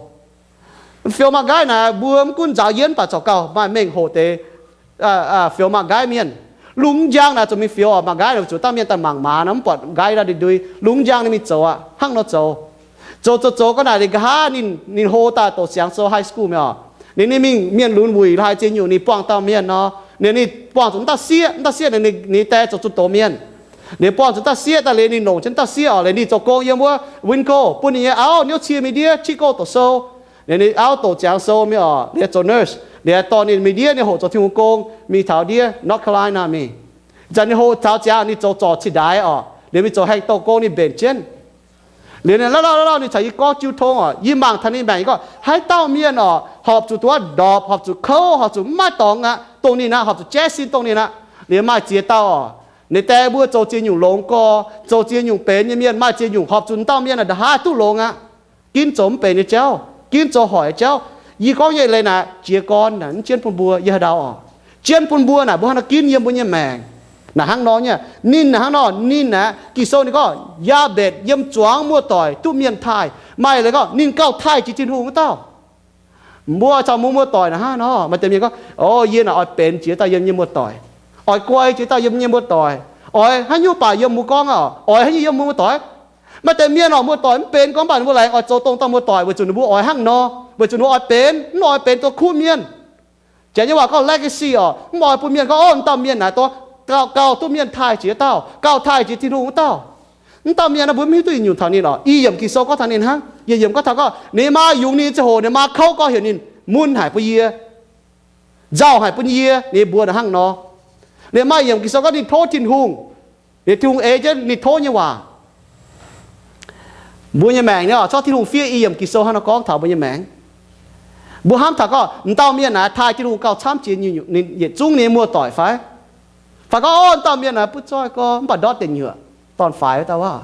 Fioux maa nqaiv naaic, mbuo mv gunv nzaaux yienv baac zorc gauh maaih mengh hoc deix fioux maa nqaiv mienh. Lungh njang naaic zuqc mingh fioux oc, maa nqaiv naaic zuqc dangh mienh daaih mangc maaz nor mv buatc nqaiv ndau ndui-ndui. Lungh njang ninh mingh zoux aqv, hnangv nor zoux. Zoux zoux zoux ga'naaiv ninh nqa'haav ninh, ninh hlo daaih doqc siangx sou high school mi'aqv. Ninh, ninh mingh mienh lunx wuic laaix ziex nyungc ninh buangh dauh mienh nor. Ninh, ninh buangh zuqc mv dauh sieqv, mv dauh sieqv ninh, ninh die zoux zunh doz mienh. Ninh buangh zuqc dauh sieqv daaih liuz ninh longc jienv dauh sieqv oc, liuz ninh zoux gong yiem wuov Winco, bun ninh nyei auv niouv cie mingh ndiev Chicago doqc sou. Liuz ninh auv doqc ziangx sou mingh oc, liuz zoux nurse, liuz dorh ninh mingh ndiev ninh hoqc zoux Tin-Hungh gong mingh taux ndiev North Carolina mingh. Ih zanc ninh hoqc taux ziangx ninh zoux zorc cih ndaix oc, liuz mingh zoux haengh douh gong ninh mbenc jienv. Liuz ninh lauh lauh lauh ninh caux yie gorngv jiu tong oc, yie mangc taux ninh maengc, yie gorngv haaix dauh mienh oc, horpc zuqc duqv ndorpc, horpc zuqc kouv, horpc zuqc mv maaih dorngx aqv, dongh ninh aqv, horpc zuqc jaiv sin dongh ninh aqv. Liuz maaih ziex dauh oc, ninh die mbuo zoux ziex nyungc longx gorx, zoux ziex nyungc benx nyei mienh, maaih ziex nyungc horpc zuqc dauh mienh a'hneiv duqv longx aqv. Ginv zoux mv benx nyei jauv, ginv zoux hoic nyei jauv. Yie gorngv nyei leiz naaic jiez gorn naaic mv jienv bun mbuo yiem haaix ndau oc. Jienv bun mbuo naaic mbuo hnangv nor ginv yiem mbuo nyei maengc. Naaic hnangv nor nyei, ninh naaic hnangv nor, ninh naaic Ging-Sou ninh gorngv Yaabetc yiem zuangx muoz-doic duqv mienh taaih. Maaih leiz gorngv ninh gauh taaih jiex Tin-Hungh wuov dauh. Mbuo caux mbuo muoz-doic naaic hnangv nor, maaih deix mienh gorngv, o, yie naaic oix benx jiex dauh yiem nyei muoz-doic, oix guai jiex dauh yiem nyei muoz-doic, oix haaix nyungc baac yiem mbuo gorngv oc, oix haaix nyungc yiem mbuo muoz-doic. Maaih deix mienh oc, muoz-doic mv benx gorngv mv baac ninh mbuo laengz oix zoux dongh dauh muoz-doic weic zuqc ninh mbuo oix hnangv nor, weic zuqc ninh mbuo oix benx, mv oix benx duqv kuv mienh. Janx nyei waac gorngv legacy oc, mv oix bun mienh gorngv, o, dauh mienh naaic duqv gauh duqv mienh taaih jiex dauh, gauh taaih jiex Tin-Hungh wuov dauh. Mv dauh mienh naaic mbuo mv hiuv duqv yietc nyungc taux ninh oc. I yiemc Ging-Sou gorngv taux ninh hnangv. Yietc yiemc gorngv taux gorngv ninh maa yungz ninh ziangh hoc, ninh maa kouv gorx heuc ninh mun haic bun yie, nzauh haic bun yie, ninh mbuox naaic hnangv nor. Liuz maaih yiemc Ging-Sou gorngv ninh tov Tin-Hungh, liuz Tin-Hungh ei jienv ninh tov nyei waac. Mbuo nyei maengc nyei oc, corc Tin-Hungh fiev i yiemc Ging-Sou hnangv nor gorngv taux mbuo nyei maengc. Mbuo hnamv taux gorngv m'dauh mienh naaic taaih Tin-Hungh gauh camv jiex yietc zungv ninh nyei muoz-doic fai? Fai gorngv, o, m'dauh mienh naaic butv zoih gorx mv baac ndortv deic nyuoqc, dorn-faix wuov dauh aqv,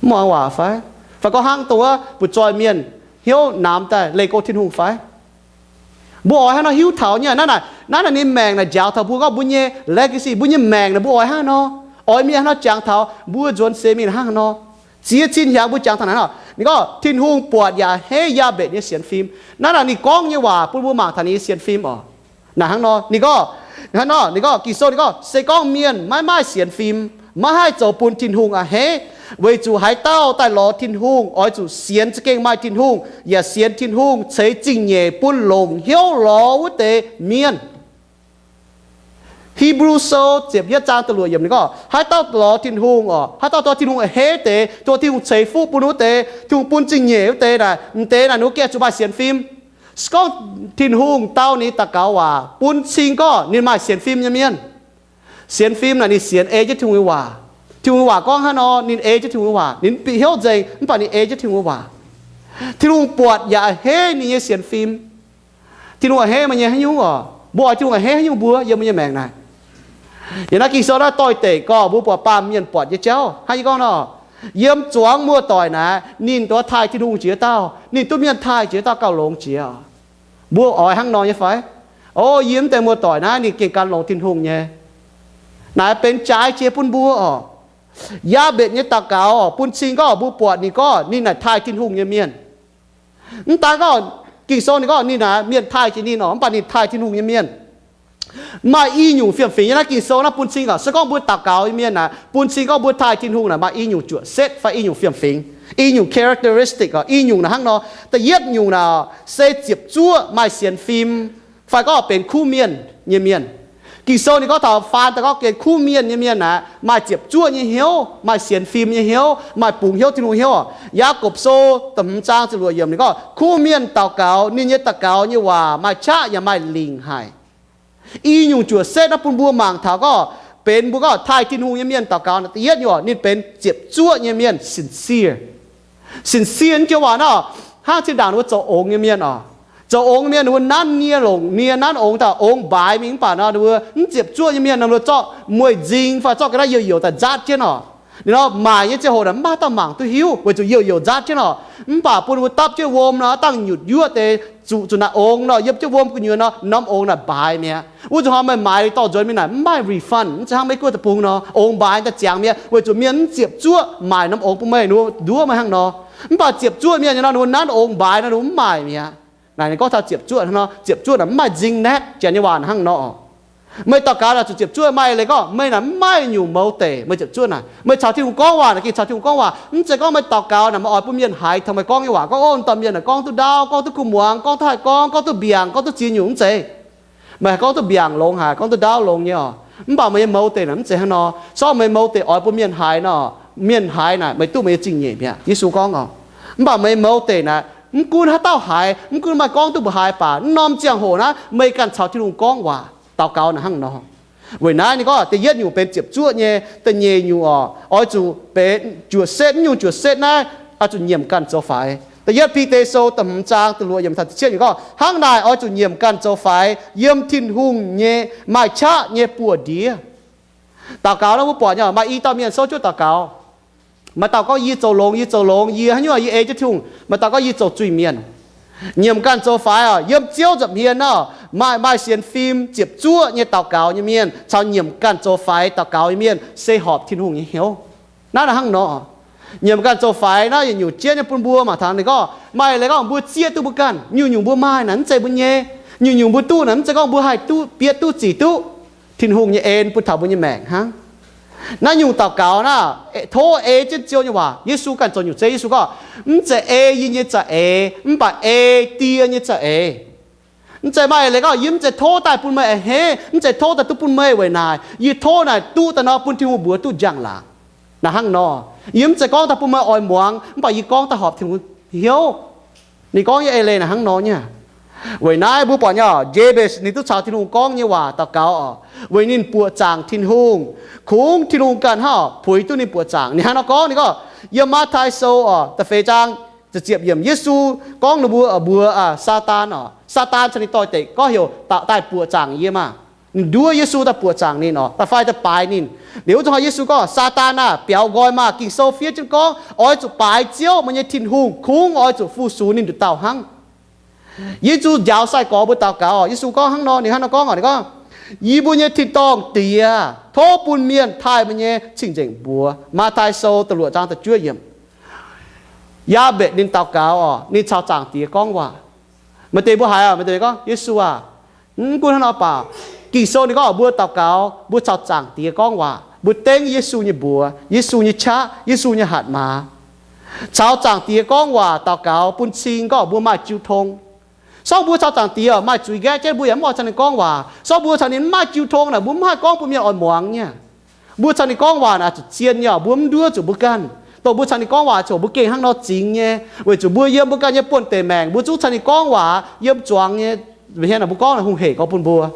mv muangx waac fai? Fai gorngv hnangv dongh wuov butv zoih mienh hnyouv namx daaih leih go Tin-Hungh fai? Mbuo oix hnangv nor hiuv taux nyei, naaiv naaic, naaiv naaic ninh maengc naaic njaaux taux mbuo gorngv mbuo nyei legacy, mbuo nyei maengc naaic mbuo oix hnangv nor. Oix mienh hnangv nor jangx taux mbuo nzuonx seix mingh hnangv nor. Ziex cin hnyangx mbuo jangx taux naaiv nor, ninh gorngv Tin-Hungh buatc yaac a'hneiv Yaabetc nyei sienx fim. Naaiv naaic ninh gorngv nyei waac bun mbuo mangc taux ninh nyei sienx fim oc. Naaic hnangv nor ninh gorngv, hnangv nor ninh gorngv, Ging-Sou ninh gorngv, se gorngv mienh maiv maaih sienx fim, maiv haih zoux bun Tin-Hungh a'hneiv, Weic zuqc haaix dauh daaih lorz Tin-Hungh oix zuqc sienx za'gengh maaih Tin-Hungh, yaac sienx Tin-Hungh ceix zingh nyeic bun longc hnyouv lorz wuov deix mienh. Hipv^lu Sou ziepc yietv zaang da'luoqc yiemc ninh gorngv, haaix dauh lorz Tin-Hungh oc, haaix dauh tov Tin-Hungh a'hneiv deix, tov Tin-Hungh ceix fuqv bun wuov deix, Tin-Hungh bun zingh nyeic wuov deix naaic, m'deix naaic ninh mbuo gengh zuqc maaih sienx fim. Se gorngv Tin-Hungh dau ninh daux gaux waac bun cing gorngv ninh maaih sienx fim nyei mienh. Sienx fim naaic ninh sienx ei jienv Tin-Hungh nyei waac. Tin-Hungh nyei waac gorngv hnangv nor, ninh ei jienv Tin-Hungh nyei waac. Ninh bieqc hnyouv nzengc mv baac ninh ei jienv Tin-Hungh nyei waac. Tin-Hungh buatc yaac a'hneiv ninh nyei sienx fim. Tin-Hungh a'hneiv meih nyei haaix nyungc oc? Mbuo oix Tin-Hungh a'hneiv haaix nyungc mbuo yiem mbuo nyei maengc naaic? Yiem naaiv Ging-Sou naaiv doix-dekc gorngv mbuo buatc baamh mienh buatc nyei jauv hnangv yie gorngv nor, yiem zuangx muoz-doic naaic ninh duqv taaih Tin-Hungh jiex dauh, ninh duqv mienh taaih jiex dauh gauh longx jiex. Mbuo oix hnangv nor nyei fai? O, yie mv deix muoz-doic naaiv ninh gengh gan longx Tin-Hungh nyei. Naaic benx jaaix jiex bun mbuo oc. Yaabetc nyei daux gaux oc, bun cing gorngv mbuo buatc ninh gorngv ninh naaic taaih Tin-Hungh nyei mienh. Mv daan gorngv Ging-Sou ninh gorngv ninh naaic mienh taaih jiex ninh oc, mv baac ninh taaih Tin-Hungh nyei mienh. Maaih i nyungc fiem-fingx yiem naaiv Ging-Sou naaiv bun cing oc. Se gorngv mbuo daux gaux nyei mienh naaic, bun cing gorngv mbuo taaih Tin-Hungh naaic maaih i nyungc juoqc setv fai i nyungc fiem-fingx, i nyungc characteristic oc. I nyungc naaic hnangv nor, da'yietv nyungc naaic se ziepc zuoqv maaih sienx fim, fai gorngv benx kuv mienh nyei mienh. Ging-Sou ninh gorngv taux faan daaih gorngv gengh kuv mienh nyei mienh naaic maaih ziepc zuoqv nyei hnyouv, maaih sienx fim nyei hnyouv, maaih bungx hnyouv Tin-Hungh hnyouv oc. Yaagorpc Sou da'hmz zaang ziepc luoqc yiemc ninh gorngv, kuv mienh daux gaux, ninh nyei daux gaux nyei waac maaih qaqv yaac maaih lingc haic. I nyungc juoqc setv naaiv bun mbuo mangc taux gorngv benx mbuo gorngv taaih Tin-Hungh nyei mienh daux gaux naaic, da'yietv nyungc ninh benx ziepc zuoqv nyei mienh, sincere. Sincere naaiv joux waac nor, hnangv zinh ndaangc ninh mbuo zoux ongx nyei mienh oc. Zoux ongx nyei mienh ninh mbuo nanv nie longc nie, nanv ongx daaih ongx mbaaix mingh mv baac nor ninh mbuo mv ziepc zuoqv nyei mienh nor ninh mbuo zorqv mueiz nzing fai zorqv ga'naaiv youh youc daaih nzaatv jienv oc. Ninh nor maaic nyei ziangh hoc naaic mv maaih dauh mangc duqv hiuv weic zuqc youh youc nzaatv jienv oc. Mv baac bun ninh mbuo dapv jienv wuom nor, dangh nyutc yuoqv deix zuqc zuqc naaic ongx nor, yiem jienv wuom gu'nyuoz nor, norm ongx naaic mbaaix mi'aqv. Wuov zuqc hnoi meih maaiz dorh nzuonx mingh naaic mv maaih refund, mv zeiz hnangv Meiv Guoqv deic-bung nor, ongx mbaaix daaih ziangx mi'aqv, weic zuqc mienh mv ziepc zuoqv maaic norm ongx bun meih, ninh mbuo nduov meih hnangv nor. Mv baac ziepc zuoqv mienh nyei nor, ninh mbuo nanv ongx mbaaix nor, ninh mbuo mv maaic mi'aqv. Naaic ninh gorngv taux ziepc zuoqv hnangv nor, ziepc zuoqv naaic mv maaih nzing naeqv, janx nyei waac hnangv nor. Meih daux gaux naaic zuqc ziepc zuoqv, maaih leiz gorngv meih naaic mv maaih nyungc mouz deic, meih ziepc zuoqv naaic. Meih caux Tin-Hungh gorngv waac naaic, gengh caux Tin-Hungh gorngv waac. Mv zeiz gorngv meih daux gaux naaic meih oix bun mienh haiz taux meih gorngv nyei waac, gorngv, o, m'dauh mienh naaic gorngv duqv ndaauv, gorngv duqv kuh muangx, gorngv duqv haih gorngv, gorngv duqv haih gorngv, gorngv duqv mbiaangc, gorngv duqv ziex nyungc, mv zeiz. Meih haih gorngv duqv mbiaangc longx haic, gorngv duqv ndaauv longx nyei oc. Mv baac meih nyei mouz deic naaic mv zeiz hnangv nor. Se gorngv meih mouz deic oix bun mienh haiz nor, mienh haiz naaic meih duqv meih nyei zingh nyeic mi'aqv. Yesu gorngv oc. Mv baac meih mouz deic naaic, mv gunv haaix dauh haiz, mv gunv maaih gorngv duqv mbuo haaix baac, norm ziangh hoc naaiv meih ganh caux Tin-Hungh gorngv waac, daux gaux naaic hnangv nor. Weic naaiv ninh gorngv da'yietv nyungc benx ziepc zuoqv nyei, da'nyeic nyungc oc, oix zuqc benx juoqc setv. Mv nyungc juoqc setv naaiv oix zuqc nyiemc ganh zoux faix. Da'yietv Bide Sou da'hmz zaang da'luoqc yiemc taux da'cietv nyungc gorngv, hnangv naaic oix zuqc nyiemc ganh zoux faix yiem Tin-Hungh nyei maaih qaqv nyei buoz-ndiev. Daux gaux naaiv mbuo buatc nyei, maaih i dauh mienh souv jienv daux gaux. Maaih dauh gorngv, yie zoux longx, yie zoux longx, yie haaix nyungc yie ei jienv Tin-Hungh. Maaih dauh gorngv, yie zoux zuiz-mienh. Nyiemc ganh zoux faix oc, yiem Ziouv nza'hmien nor, maaih, maaih sienx fim ziepc zuoqv nyei daux gaux nyei mienh caux nyiemc ganh zoux faix daux gaux nyei mienh se horpc Tin-Hungh nyei hnyouv. Naaiv naaic hnangv nor. Nyiemc ganh zoux faix naaiv yietc nyungc jienv nyei bun mbuo mangc taux ninh gorngv, maaih leiz gorngv mbuo zieqv duqv mbuo ganh, nyungc-nyungc mbuo maaih naaic mv zeiz mbuo nyei. Nyungc-nyungc mbuo duqv naaic mv zeiz gorngv mbuo haih duqv, bietv duqv, zic duqv. Tin-Hungh nyei en bun taux mbuo nyei maengc hnangv. Naaiv nyungc daux gaux naaiv, tov ei jienv Ziouv nyei waac. Yesu ganh zoux nyungc zeiv. Yesu gorngv, mv zeiz ei yie nyei za'eix, mv baac ei Die nyei za'eix. Mv zeiz maaih leiz gorngv, yie mv zeiz tov daaih bun meih a'hneiv, mv zeiz tov daaih duqv bun meih weic naaic. Yie tov naaic duqv daaih nor bun Tin-Hungh mbuox duqv njang-laangc. Naaic hnangv nor, yie mv zeiz gorngv daaih bun meih oix muangx, mv baac yie gorngv daaih horpc Tin-Hungh hnyouv. Ninh gorngv nyei eix leiz naaic hnangv nor nyei. Weic naaiv mbuo buatc nyei oc, Jabez ninh duqv caux Tin-Hungh gorngv nyei waac daux gaux oc, weic ninh buoqc zaangc Tin-Hungh. Kungx Tin-Hungh ganh hnangv oc puix duqv ninh buoqc zaangc. Ninh hnangv nor gorngv, ninh gorngv, yiem Matv^taai Sou oc, da'feix zaang, ziepc ziepc yiemc, Yesu gorngv ninh mbuo, mbuox Saadaan oc, Saadaan caux ninh doix-dekc gorngv heuc daaih buoqc zaangc yie maah. Ninh nduov Yesu daaih buoqc zaangc ninh oc, daaih fai daaih baaix ninh. Liuz wuov zanc hnoi Yesu gorngv, Saadaan aah! Biaux nqoi maah! Ging-Sou fiev jienv gorngv, oix zuqc baaix Ziouv, meih nyei Tin-Hungh, kungx oix zuqc fu-sux ninh nduqc dauh hnangv. Yesu njaaux sai-gorx mbuo daux gaux oc. Yesu gorngv hnangv nor, ninh hnangv nor gorngv oc, ninh gorngv, yie mbuo nyei tin-dorngh Diex, tov bun mienh taaih meih nyei cing-nzengc mbuox. Matv^taai Sou da'luoqc zaang da'juov yiemc. Yaabetc ninh daux gaux oc, ninh caux Zaangc Diex gorngv waac. Maaih deix mbuo haiz oc, maaih deix gorngv, Yesu aah! Mv gunv hnangv nor baac, Ging-Sou ninh gorngv mbuo daux gaux, mbuo caux Zaangc Diex gorngv waac. Mbuo dengv Yesu nyei mbuox, Yesu nyei qaqv, Yesu nyei hatc maaz, caux Zaangc Diex gorngv waac daux gaux bun cing gorngv mbuo maaih jiu tong. Se gorngv mbuo caux Zaangc Diex maaih zuiz nqaeqv jienv, mbuo yaac mv oix caux ninh gorngv waac. Se gorngv mbuo caux ninh mv maaih jiu tong naaic, mbuo mv haih gorngv bun mienh oix muangx nyei. Mbuo caux ninh gorngv waac naaic zuqc zien nyei, mbuo mv nduov zuqc mbuo ganh. Dongh mbuo caux ninh gorngv waac, coc mbuo gengh hnangv nor zingx nyei, weic zuqc mbuo yiem mbuo ganh nyei buonv-deic maengc mbuo zungv caux ninh gorngv waac yiem zuangx nyei. Mbuo gorngv naaic hungh hec gorx bun mbuo.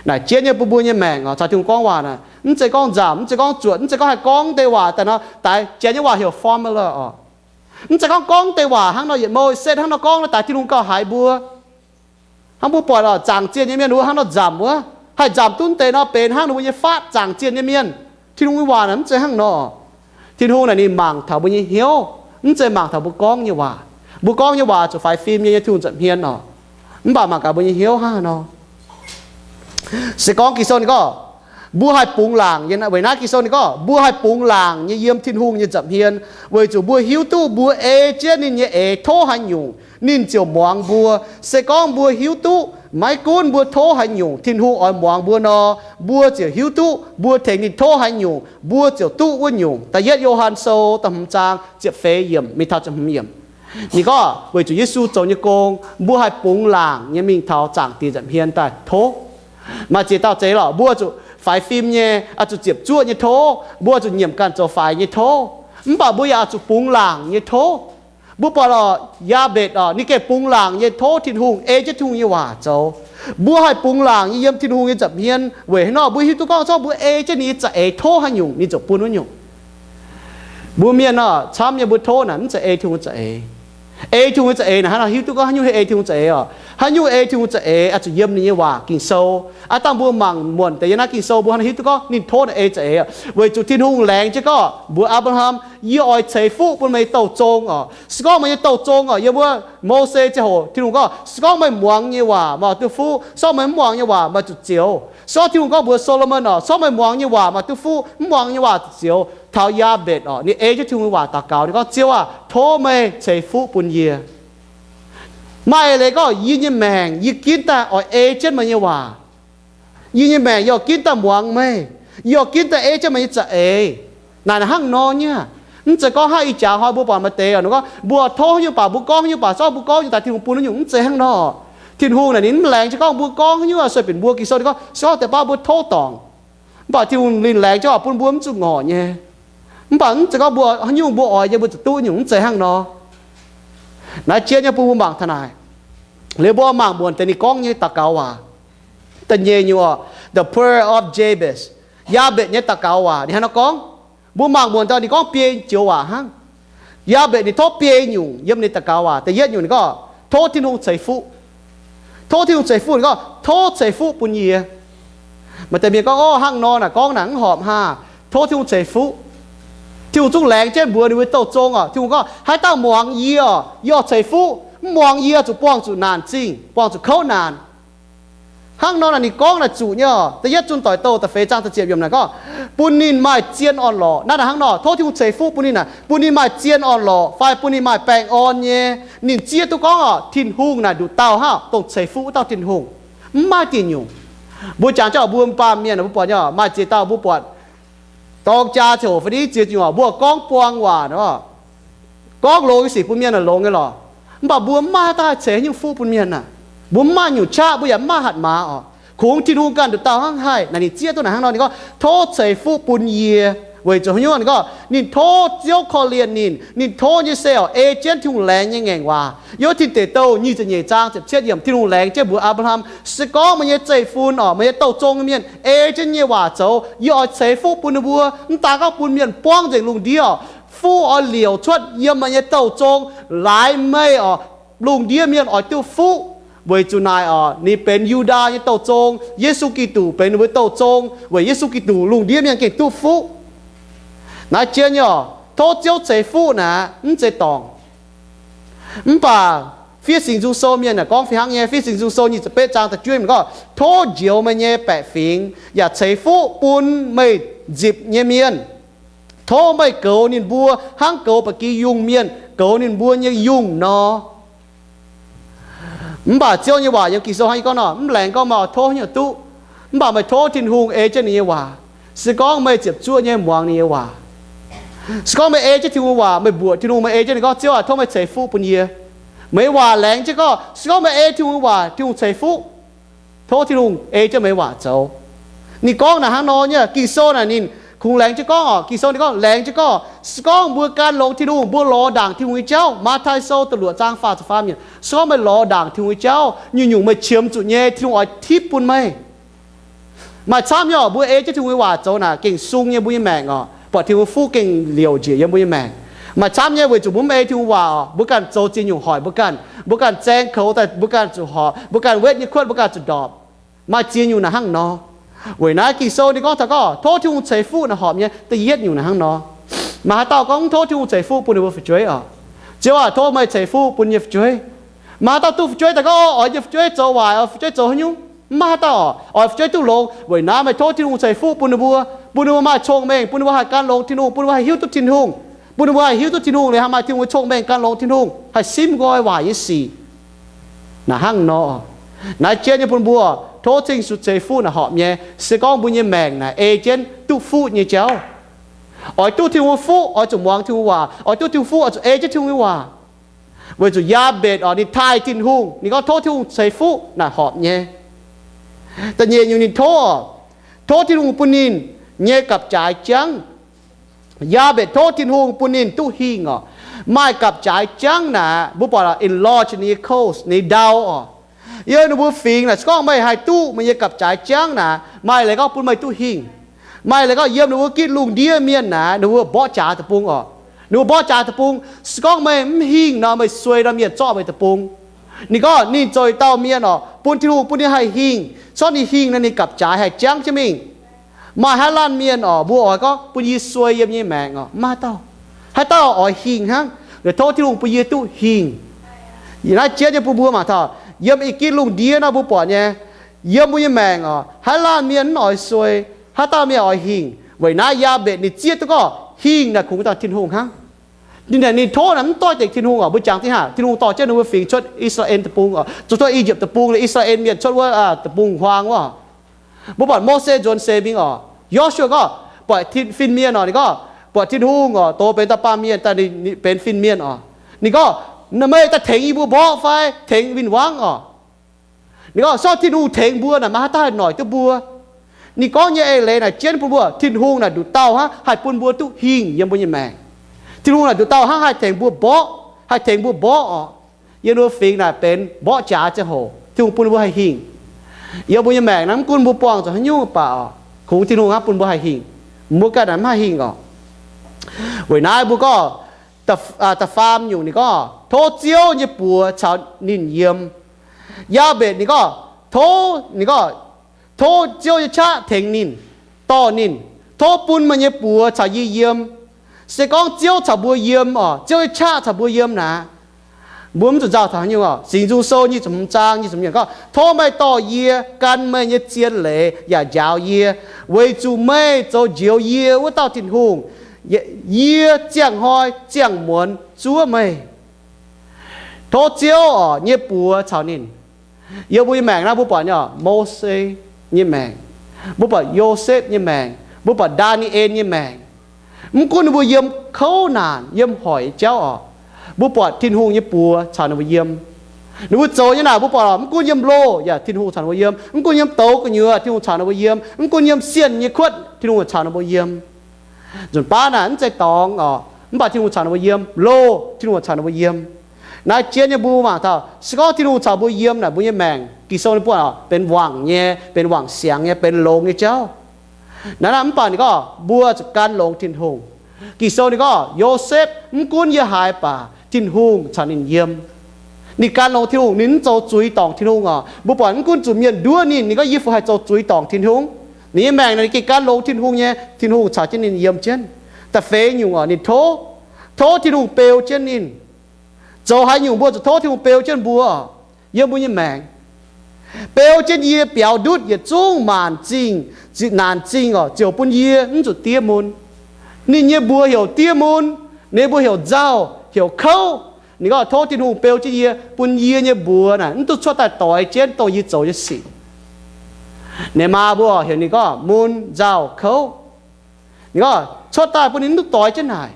Naaic jienv nyei bun mbuo nyei maengc oc, caux Tin-Hungh gorngv waac naaic, mv zeiz gorngv nzamc, mv zeiz gorngv zuotc, mv zeiz gorngv haih gorngv deix waac daaih nor, daix janx nyei waac heuc formula oc. Mv zeiz gorngv gorngv deix waac hnangv nor yietc mouh set hnangv nor gorngv, daix Tin-Hungh gauh haiz mbuo. Hnangv mbuo buatc oc, zaangc zienh nyei mienh wuov hnangv nor nzamc wuov, haih nzamc duqv deix nor benx hnangv ninh mbuo nyei faatv zaangc zienh nyei mienh. Tin-Hungh nyei waac naaic mv zeiz hnangv nor. Tin-Hungh naaic ninh mangc taux mbuo nyei hnyouv, mv zeiz mangc taux mbuo gorngv nyei waac. Mbuo gorngv nyei waac zuqc faix fim nyei, yiem Tin-Hungh nza'hmien oc. Mv baac mangc gaax mbuo nyei hnyouv hnangv haaix nor. Se gorngv Ging-Sou ninh gorngv, mbuo haih bungx laangc nyei, weic naaiv Ging-Sou ninh gorngv, mbuo haih bungx laangc nyei yiem Tin-Hungh nyei nza'hmien, weic zuqc mbuo hiuv duqv mbuo ei jienv ninh nyei eix tov haaix nyungc, ninh ziouc muangx mbuo. Se gorngv mbuo hiuv duqv maiv gunv mbuo tov haaix nyungc Tin-Hungh oix muangx mbuo nor, mbuo ziouc hiuv duqv mbuo tengx ninh tov haaix nyungc, mbuo ziouc duqv wuov nyungc. Da'yietv Yo^han Sou da'hmz zaang ziepc feix yiemc mingh taux ziepc hmz yiemc. Ninh gorngv weic zuqc Yesu zoux nyei gong, mbuo haih bungx laangc nyei mingh taux Zaangc Diex nza'hmien daaih tov. Maaih ziex dauh zeiz lorqc, mbuo zuqc faix fim nyei, oix zuqc ziepc zuoqv nyei tov, mbuo zuqc nyiemc ganh zoux faix nyei tov. Mv baac mbuo yaac oix zuqc bungx laangc nyei tov. Mbuo buatc lorqc, Yaabetc oc, ninh gengh bungx laangc nyei tov Tin-Hungh, ei jienv Tin-Hungh nyei waac zoux. Mbuo haih bungx laangc nyei yiem Tin-Hungh nyei nza'hmien weic haaix nor? Mbuo hiuv duqv gorngv, se gorngv mbuo ei jienv ninh nyei za'eix tov haaix nyungc, ninh ziouc bun wuov nyungc. Mbuo mienh oc, camv nyei mbuo tov naaic mv zeiz ei Tin-Hungh za'eix. Ei Tin-Hungh nyei za'eix naaic hnangv nor, hiuv duqv gorngv haaix nyungc ei Tin-Hungh za'eix oc. Haaix nyungc ei Tin-Hungh za'eix, oix zuqc yiem ninh nyei waac Ging-Sou. Aav dangh mbuo mangc muonc deix yiem naaiv Ging-Sou, mbuo hnangv nor hiuv duqv gorngv ninh tov naaic ei za'eix oc. Weic zuqc Tin-Hungh laengz jienv gorngv mbuox Apc^laa^ham, yie oix ceix fuqv bun meih nyei douh zong oc. Se gorngv meih nyei douh zong oc, yiem wuov Mose ziangh hoc Tin-Hungh gorngv, se gorngv meih muangx nyei waac, meih oix duqv fuqv. Se gorngv meih mv muangx nyei waac, meih zuqc zioux. Se gorngv Tin-Hungh gorngv mbuox Solomon oc, se gorngv meih muangx nyei waac, meih oix duqv fuqv. Mv muangx nyei waac, zuqc zioux. Taux Yaabetc oc, ninh ei jienv Tin-Hungh nyei waac daux gaux, ninh gorngv, Ziouv aah, tov meih ceix fuqv bun yie. Maaih eix leiz gorngv, yie nyei maengc yie ginv daaih oix ei jienv meih nyei waac. Yie nyei maengc yie oix ginv daaih muangx meih. Yie oix ginv daaih ei jienv meih nyei za'eix. Naaic hnangv nor nyei. Mv zeiz gorngv hnangv ih jaax hnoi mbuo buatc maaih deix oc, ninh gorngv mbuo tov haaix nyungc baac, mbuo gorngv haaix nyungc baac, se gorngv mbuo gorngv nyungc daaih Tin-Hungh bun wuov nyungc, mv zeiz hnangv nor. Tin-Hungh naaic ninh mv laengz jienv gorngv mbuo gorngv haaix nyungc, sueih binc mbuo Ging-Sou ninh gorngv, se gorngv deix baav mbuo tov dorngc, mv baac Tin-Hungh ninh laengz jienv oc, bun mbuo mv zuqc ngorc nyei. Mv baac mv zeiz gorngv mbuo haaix nyungc mbuo oix nyei mbuo zuqc duqv nyungc, mv zeiz hnangv nor. Naaiv jienv nyei bun mbuo mangc taux naaic. Liuz mbuo mangc muonc deix ninh gorngv nyei daux gaux waac. Da'nyeic nyungc oc, the prayer of Jabez. Yaabetc nyei daux gaux waac ninh hnangv nor gorngv. Mbuo mangc muonc daaih ninh gorngv biei joux waac hnangv. Yaabetc ninh tov biei nyungc yiem ninh daux gaux waac. Da'yietv nyungc ninh gorngv tov Tin-Hungh ceix fuqv. Tov Tin-Hungh ceix fuqv, ninh gorngv tov ceix fuqv bun yie. Maaih deix mienh gorngv, orv, hnangv nor naaic gorngv naaic mv horpc haah, tov Tin-Hungh ceix fuqv. Tin-Hungh zungv laengz jienv mbuox ninh mbuo nyei douh zong oc. Tin-Hungh gorngv haaix dauh muangx yie oc, yie oix ceix fuqv. Mv muangx yie zuqc buangh zuqc naanc zingh, buangh zuqc kouv naanc. Hnangv nor naaic ninh gorngv naaic zuqc nyei oc. Da'yietv Zunh Doic Douh da'feix zaang da'ziepc yiemc naaic gorngv, bun ninh maaih zien orn-lorqc. Naaiv naaic hnangv nor, tov Tin-Hungh ceix fuqv bun ninh naaic, bun ninh maaih zien orn-lorqc fai bun ninh maaih baengh orn nyei. Ninh zieqv duqv gorngv oc, Tin-Hungh naaic nduqc dauh hnangv dongh ceix fuqv wuov dauh Tin-Hungh. Mv maaih diuh nyungc. Mbuo jangx jienv oc, mbuo baamh mienh mbuo buatc nyei oc, maaih ziex dauh mbuo buatc dorng jaa ziangh hoc fai ni ziex nyungc oc, mbuo gorngv buang waac, gorngv longx nyei sic bun mienh naaic longx nyei lorqc. Mv baac mbuo mv maaih haaix dauh haih ceix haaix nyungc fuqv bun mienh aac. Mbuo mv maaih nyungc qaqv, mbuo yaac mv maaih hatc maaz oc. Kungx Tin-Hungh ganh nduqc dauh hnangv haih. Naaic ninh zieqv duqv naaic hnangv nor, ninh gorngv, tov ceix fuqv bun yie. Weic zuqc haaix nyungc? Ninh gorngv ninh tov Ziouv korv-lienh ninh. Ninh tov nyei se oc, ei jienv Tin-Hungh laengz nyei ngaengc waac. Yiem Tin Deic Douh nyic ziepc nyeic zaang ziepc cietv yiemc, Tin-Hungh laengz jienv mbuox Apc^laa^ham, se gorngv meih nyei zeiv-fun oc, meih nyei douh zong nyei mienh ei jienv yie nyei waac zoux, yie oix ceix fuqv bun ninh mbuo. Mv daan gorngv bun mienh buangv nzengc lungh ndiev oc, fuqv oix liouc cuotv yiem meih nyei douh zong laaix meih oc. Lungh ndiev mienh oix duqv fuqv. Weic zuqc naaic oc, ninh benx Yu^ndaa nyei douh zong, Yesu Giduc benx ninh mbuo douh zong. Weic Yesu Giduc lungh ndiev mienh gengh duqv fuqv. Naaiv jienv nyei oc, tov Ziouv ceix fuqv naaic mv zeiz dorngc. Mv baac Fiev Singx Nzung Sou mienh naaic gorngv fih hnangv nyei. Fiev Singx Nzung Sou nyic ziepc betv zaang da'juov yiemc gorngv, tov njoux meih nyei baeqc fingx yaac ceix fuqv bun meih nzipc nyei mienh. Tov meih goux ninh mbuo hnangv goux ba'gi yungh mienh goux ninh mbuo nyei yungh nor. Mv baac Ziouv nyei waac yiem Ging-Sou hnangv naaiv gorngv nor, mv laengz gorngv meih oix tov haaix nyungc duqv, mv baac meih tov Tin-Hungh ei jienv ninh nyei waac. Se gorngv meih ziepc zuoqv nyei muangx ninh nyei waac, se gorngv meih ei jienv Tin-Hungh waac, meih mbuoqc Tin-Hungh, meih ei jienv ninh gorngv, Ziouv aac, tov meih ceix fuqv bun yie. Meih nyei waac laengz jienv gorngv, se gorngv meih ei Tin-Hungh waac, Tin-Hungh ceix fuqv. Tov Tin-Hungh ei jienv meih nyei waac zoux. Ninh gorngv naaic hnangv nor nyei. Ging-Sou naaic ninh kungx laengz jienv gorngv oc. Ging-Sou ninh gorngv laengz jienv gorngv, se gorngv mbuo gan longx Tin-Hungh, mbuo lorz ndaangc Tin-Hungh nyei jauv. Matv^tai Sou da'luoqc zaang faah ziepc faam yiemc, se gorngv meih lorz ndaangc Tin-Hungh nyei jauv, nyungc-nyungc meih qiemx zuqc nyei, Tin-Hungh oix tipv bun meih. Maaih camv nyei oc, mbuo ei jienv Tin-Hungh nyei waac zoux naaic gengh sung nyei mbuo nyei maengc oc. Buatc Tin-Hungh fuqv gengh liouc njiec yiem mbuo nyei maengc. Maaih camv nyei weic zuqc mbuo mv ei Tin-Hungh waac oc, mbuo ganh zoux ziex nyungc hoic mbuo ganh. Mbuo ganh zaeng koux daaih, mbuo ganh zuqc horpc, mbuo ganh wetv nyei kuotv mbuo ganh zuqc ndorpc. Maaih ziex nyungc naaic hnangv nor. Weic naaiv Ging-Sou ninh gorngv taux gorngv tov Tin-Hungh ceix fuqv naaic horpc nyei da'yietv nyungc naaic hnangv nor. Maaih haaix dauh gorngv mv tov Tin-Hungh ceix fuqv bun ninh mbuo fu'jueiv oc? Ziouv aac, tov meih ceix fuqv bun yie nyei fu'jueiv. Maaih haaix dauh duqv fu'jueiv daaih gorngv, oix yie nyei fu'jueiv zoux waaic, oix fu'jueiv zoux haaix nyungc? Mv maaih haaix dauh oc. Oix fu'jueiv duqv longx. Weic naaiv meih tov Tin-Hungh ceix fuqv bun ninh mbuo, bun ninh mbuo maaih cong-mengh, bun ninh mbuo haih gan longx Tin-Hungh, bun ninh mbuo haih hiuv duqv Tin-Hungh, bun ninh mbuo haih hiuv duqv Tin-Hungh liuz haih maaih Tin-Hungh nyei cong-mengh, gan longx Tin-Hungh, haih simv nqoi waaic nyei sic. Naaic hnangv nor, naaiv jienv nyei bun mbuo, tov Tin-Hungh ceix fuqv naaic horpc nyei, se gorngv mbuo nyei maengc naaic ei jienv duqv fuqv nyei jauv. Oix duqv Tin-Hungh fuqv, oix zuqc muangx Tin-Hungh waac. Oix duqv Tin-Hungh fuqv, oix zuqc ei jienv Tin-Hungh nyei waac. Weic zuqc Yaabetc oc, ninh taaih Tin-Hungh, ninh gorngv tov Tin-Hungh ceix fuqv naaic horpc nyei. Da'nyeic nyungc ninh tov oc, tov Tin-Hungh bun ninh nyei gapv-jaaix jangv. Yaabetc tov Tin-Hungh bun ninh duqv hingh oc. Maaih gapv-jaaix jangv naaic, mbuo buatc enlarge ninh nyei coast, ninh nyei ndau oc. Yiem ninh mbuo fingx naaic, se gorngv meih haih duqv meih nyei gapv-jaaix jangv naaic, maaih leiz gorngv bun meih duqv hingh. Maaih leiz gorngv yiem ninh mbuo gitv lungh ndiev mienh naaic, ninh mbuo mborqv jaax deic-bung oc. Ninh mbuo mborqv jaax deic-bung, se gorngv meih mv hingh nor, meih suei nor, mienh zorqv meih deic-bung. Ninh gorngv ninh zoux yietc dauh mienh oc, bun Tin-Hungh bun ninh haih hingh. Corc ninh hingh nor, ninh gapv-jaaix haih jangv jienv mingh. Maaih haaix laanh mienh oc, mbuo oix gorngv bun yie suei yiem nyei maengc oc, mv maaih dauh. Haaix dauh oix hingh hnangv. Tov Tin-Hungh bun yie duqv hingh. Yie naaiv jienv nyei bun mbuo mangc taux, yiem ih gitv lungh ndiev nor mbuo buatc nyei, yiem mbuo nyei maengc oc, haaix laanh mienh mv oix suei, haaix dauh mienh oix hingh. Weic naaiv Yaabetc ninh zieqv duqv gorngv hingh naaic kungx dangh Tin-Hungh hnangv. Ninh, ninh tov naaic mv doix dengc Tin-Hungh oc. Mbuo jangx dih hnangv, Tin-Hungh dorh jienv ninh mbuo fingx cuotv I^saa^laa^en deic-bung oc, zuqc cuotv I^yipv deic-bung, I^saa^laa^en mienh cuotv wuov deic-bung huaang wuov. Mbuo buatc Mose nzuonx seix mingh oc, Yo^su^waa gorngv, buatc fin-mienh oc, ninh gorngv, buatc Tin-Hungh oc, doz benx dauh baamh mienh daaih, ninh benx fin-mienh oc. Ninh gorngv, meih daaih tengx yie mbuo mborqv fai tengx win-wangv oc? Ninh gorngv, sortv Tin-Hungh tengx mbuo naaic, maaih haaix dauh haih noic duqv mbuo? Ninh gorngv nyei eix leiz naaic jienv bun mbuo, Tin-Hungh naaic nduqc dauh hnangv haih bun mbuo duqv hingh yiem mbuo nyei maengc. Tin-Hungh naaic nduqc dauh hnangv haih tengx mbuo mborqv, haih tengx mbuo mborqv oc. Yiem mbuo fingx naaic benx mborqv jaax ziangh hoc, Tin-Hungh bun mbuo haih hingh. Yiem mbuo nyei maengc naaiv mv gunv mbuo buangh zuqc haaix nyungc baac oc, kungx Tin-Hungh hnangv bun mbuo haih hingh. Mbuo ganh naaic mv haih hingh oc. Weic naaiv mbuo gorngv, da'faam nyungc ninh gorngv, tov Ziouv nyei buoz caux ninh yiem. Yaabetc ninh gorngv, tov, ninh gorngv, tov Ziouv nyei qaqv tengx ninh, dorh ninh, tov bun meih nyei buoz caux yie yiem. Se gorngv Ziouv caux mbuo yiem oc, Ziouv nyei qaqv caux mbuo yiem naaic, mbuo mv zuqc nzauh taux haaix nyungc oc. Singx Nzung Sou nyic ziepc hmz zaang nyic ziepc hmz yiemc gorngv, tov meih dorh yie, gan meih nyei zien leiz yaac njaaux yie, weic zuqc meih zoux njoux yie wuov dauh Tin-Hungh. Yie ziangh hnoi ziangh muonz zuov meih. Tov Ziouv oc nyei buoz caux ninh. Yiem mbuo nyei maengc naaiv mbuo buatc nyei oc, Mose nyei maengc, mbuo buatc Yosepv nyei maengc, mbuo buatc Ndaa^ni^en nyei maengc. Mv gunv ninh mbuo yiem kouv naanc, yiem hoic jauv oc, mbuo buatc Tin-Hungh nyei buoz caux ninh mbuo yiem. Ninh mbuo zoux nyei naaic mbuo buatc oc, mv gunv yiem loh yaac Tin-Hungh caux ninh mbuo yiem, mv gunv yiem douz gu'nyuoz Tin-Hungh caux ninh mbuo yiem, mv gunv yiem sienh nyei kuotv Tin-Hungh caux ninh mbuo yiem. Nzunc baav naaic mv zeiz dorngx oc, mv baac Tin-Hungh caux ninh mbuo yiem. Loh, Tin-Hungh caux ninh mbuo yiem. Naaiv jienv nyei mbuo mangc taux, se gorngv Tin-Hungh caux mbuo yiem naaic, mbuo nyei maengc, Ging-Sou ninh buatc oc, benx wangc nyei, benx wangc siangx nyei, benx longx nyei jauv. Naaiv, naaiv mv baac ninh gorngv mbuo zuqc gan longx Tin-Hungh. Ging-Sou ninh gorngv, Yosepv, mv gunv yie haaix baac Tin-Hungh caux ninh yiem. Ninh gan longx Tin-Hungh, ninh mv zoux zuiz dorngc Tin-Hungh oc. Mbuo buatc mv gunv zuqc mienh nduov ninh, ninh gorngv, yie fu haih zoux zuiz dorngc Tin-Hungh. Ninh nyei maengc naaic ninh gengh gan longx Tin-Hungh nyei, Tin-Hungh caux jienv ninh yiem jienv. Da'feix nyungc oc, ninh tov, tov Tin-Hungh beu jienv ninh. Zoux haaix nyungc mbuo zuqc tov Tin-Hungh beu jienv mbuo oc? Yiem mbuo nyei maengc, beu jienv yie biaux ndutv yietc zungv maanc zingh, naanc zingh oc, ziouc bun yie mv zuqc diev mun. Ninh nyei mbuox heuc diev mun, ninh mbuox heuc nzauh, heuc kouv. Ninh gorngv tov Tin-Hungh beu jienv yie, bun yie nyei mbuox naaic mv duqv cuotv daaih doix jienv dongh yie zoux nyei sic. Ninh maa mbuo heuc ninh gorngv mun, nzauh, kouv. Ninh gorngv cuotv daaih bun ninh mv duqv doix jienv naaic.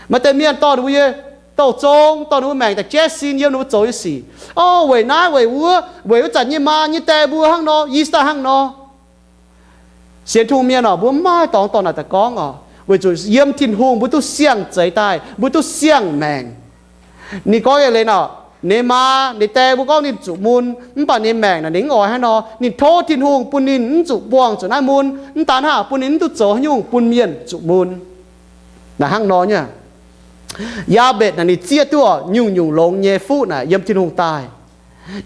Maaih deix mienh dorh ninh mbuo nyei douh zong, dorh ninh mbuo maengc daaih jaiv sin yiem ninh mbuo zoux nyei sic. O, weic naaiv weic wuov, weic wuov zanc nyei maa nyei die mbuo hnangv nor, yie se daaih hnangv nor. Sienx Tin-Hungh mienh oc, mbuo mv maaih dorngx dorh naaic daaih gorngv oc, weic zuqc yiem Tin-Hungh mbuo duqv siang-zeix daaih, mbuo duqv siang-maengc. Ninh gorngv eix leiz oc, ninh maa ninh die mbuo gorngv ninh zuqc mun, mv baac ninh maengc naaic ninh mv oix hnangv nor. Ninh tov Tin-Hungh bun ninh mv zuqc buangh zuqc naaiv mun, mv daan hnangv, bun ninh mv duqv zoux haaix nyungc bun mienh zuqc mun. Naaic hnangv nor nyei. Yaabetc naaic ninh zieqv duqv oc nyungc-nyungc longx nyei fuqv naaic yiem Tin-Hungh daaih.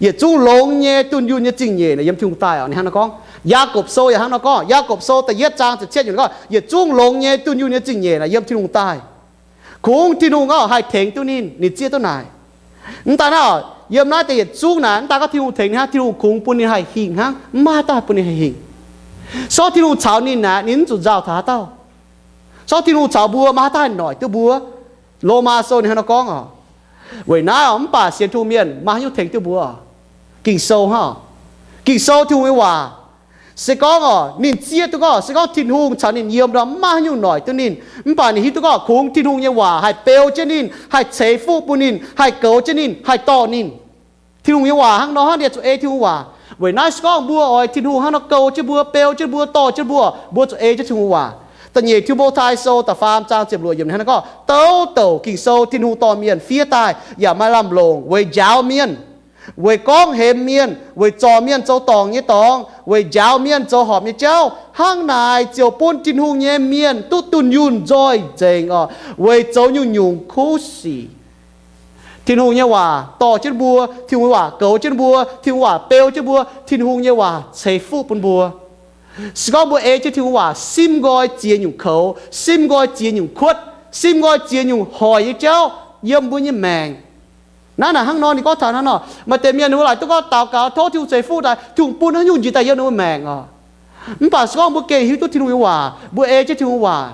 Yietc zungv longx nyei dunh yunh nyei zingh nyeic naaic yiem Tin-Hungh daaih oc. Ninh hnangv nor gorngv. Yaagorpc Sou yaac hnangv nor gorngv. Yaagorpc Sou da'yietv zaang ziepc cietv yiemc gorngv, yietc zungv longx nyei dunh yunh nyei zingh nyeic naaic yiem Tin-Hungh daaih. Kungx Tin-Hungh gorngv haih tengx duqv ninh, ninh zieqv duqv naaic. Mv daan hnangv, yiem naaiv deix yietc zungv naaic, mv daan gorngv Tin-Hungh tengx ninh hnangv, Tin-Hungh kungx bun ninh haih hingh hnangv, mv maaih haaix dauh bun ninh haih hingh. Sortv Tin-Hungh caux ninh naaic, ninh mv zuqc nzauh taux haaix dauh. Sortv Tin-Hungh caux mbuo, maaih haaix dauh haih noic duqv mbuo. Lomaa Sou ninh hnangv nor gorngv oc. Weic naaiv oc, mv baac sienx Tin-Hungh mienh maaih haaix nyungc tengx duqv mbuo oc? Ging-Sou hnangv oc. Ging-Sou Tin-Hungh nyei waac. Se gorngv oc, ninh zieqv duqv gorngv, se gorngv Tin-Hungh caux ninh yiem nor, mv maaih haaix nyungc noic duqv ninh. Mv baac ninh hiuv duqv gorngv kungx Tin-Hungh nyei waac haih beu jienv ninh, haih ceix fuqv bun ninh, haih goux jienv ninh, haih dorh ninh. Tin-Hungh nyei waac hnangv nor hnangv, yie zuqc ei Tin-Hungh waac. Weic naaiv se gorngv mbuo oix Tin-Hungh hnangv nor goux jienv mbuo, beu jienv mbuo, dorh jienv mbuo, mbuo zuqc ei jienv Tin-Hungh waac. Da'nyeic Ti^mo^tai Sou da'faam zaang ziepc luoqc yiemc hnangv nor gorngv, douc douc Ging-Sou Tin-Hungh dorh mienh fiev daaih yaac maaih lamh longc weic njaaux mienh, weic gorngv hemx mienh, weic zorc mienh zoux dorngc nyei dorngx, weic njaaux mienh zoux horpc nyei jauv. Hnangv naaic ziouc bun Tin-Hungh nyei mienh duqv dunh yunh nzoih nzengc oc, weic zoux nyungc-nyungc kuv sic. Tin-Hungh nyei waac dorh jienv mbuo, Tin-Hungh nyei waac goux jienv mbuo, Tin-Hungh waac beu jienv mbuo, Tin-Hungh nyei waac ceix fuqv bun mbuo. Se gorngv mbuo ei jienv Tin-Hungh waac simv nqoi ziex nyungc koux, simv nqoi ziex nyungc kuotv, simv nqoi ziex nyungc hoic nyei jauv yiem mbuo nyei maengc. Naaiv naaic hnangv nor ninh gorngv taux hnangv nor, maaih deix mienh ninh mbuo laaic duqv gorngv daux gaux tov Tin-Hungh ceix fuqv daaih, Tin-Hungh bun haaix nyungc njiec daaih yiem ninh mbuo maengc oc. Mv baac se gorngv mbuo gengh hiuv duqv Tin-Hungh nyei waac, mbuo ei jienv Tin-Hungh waac,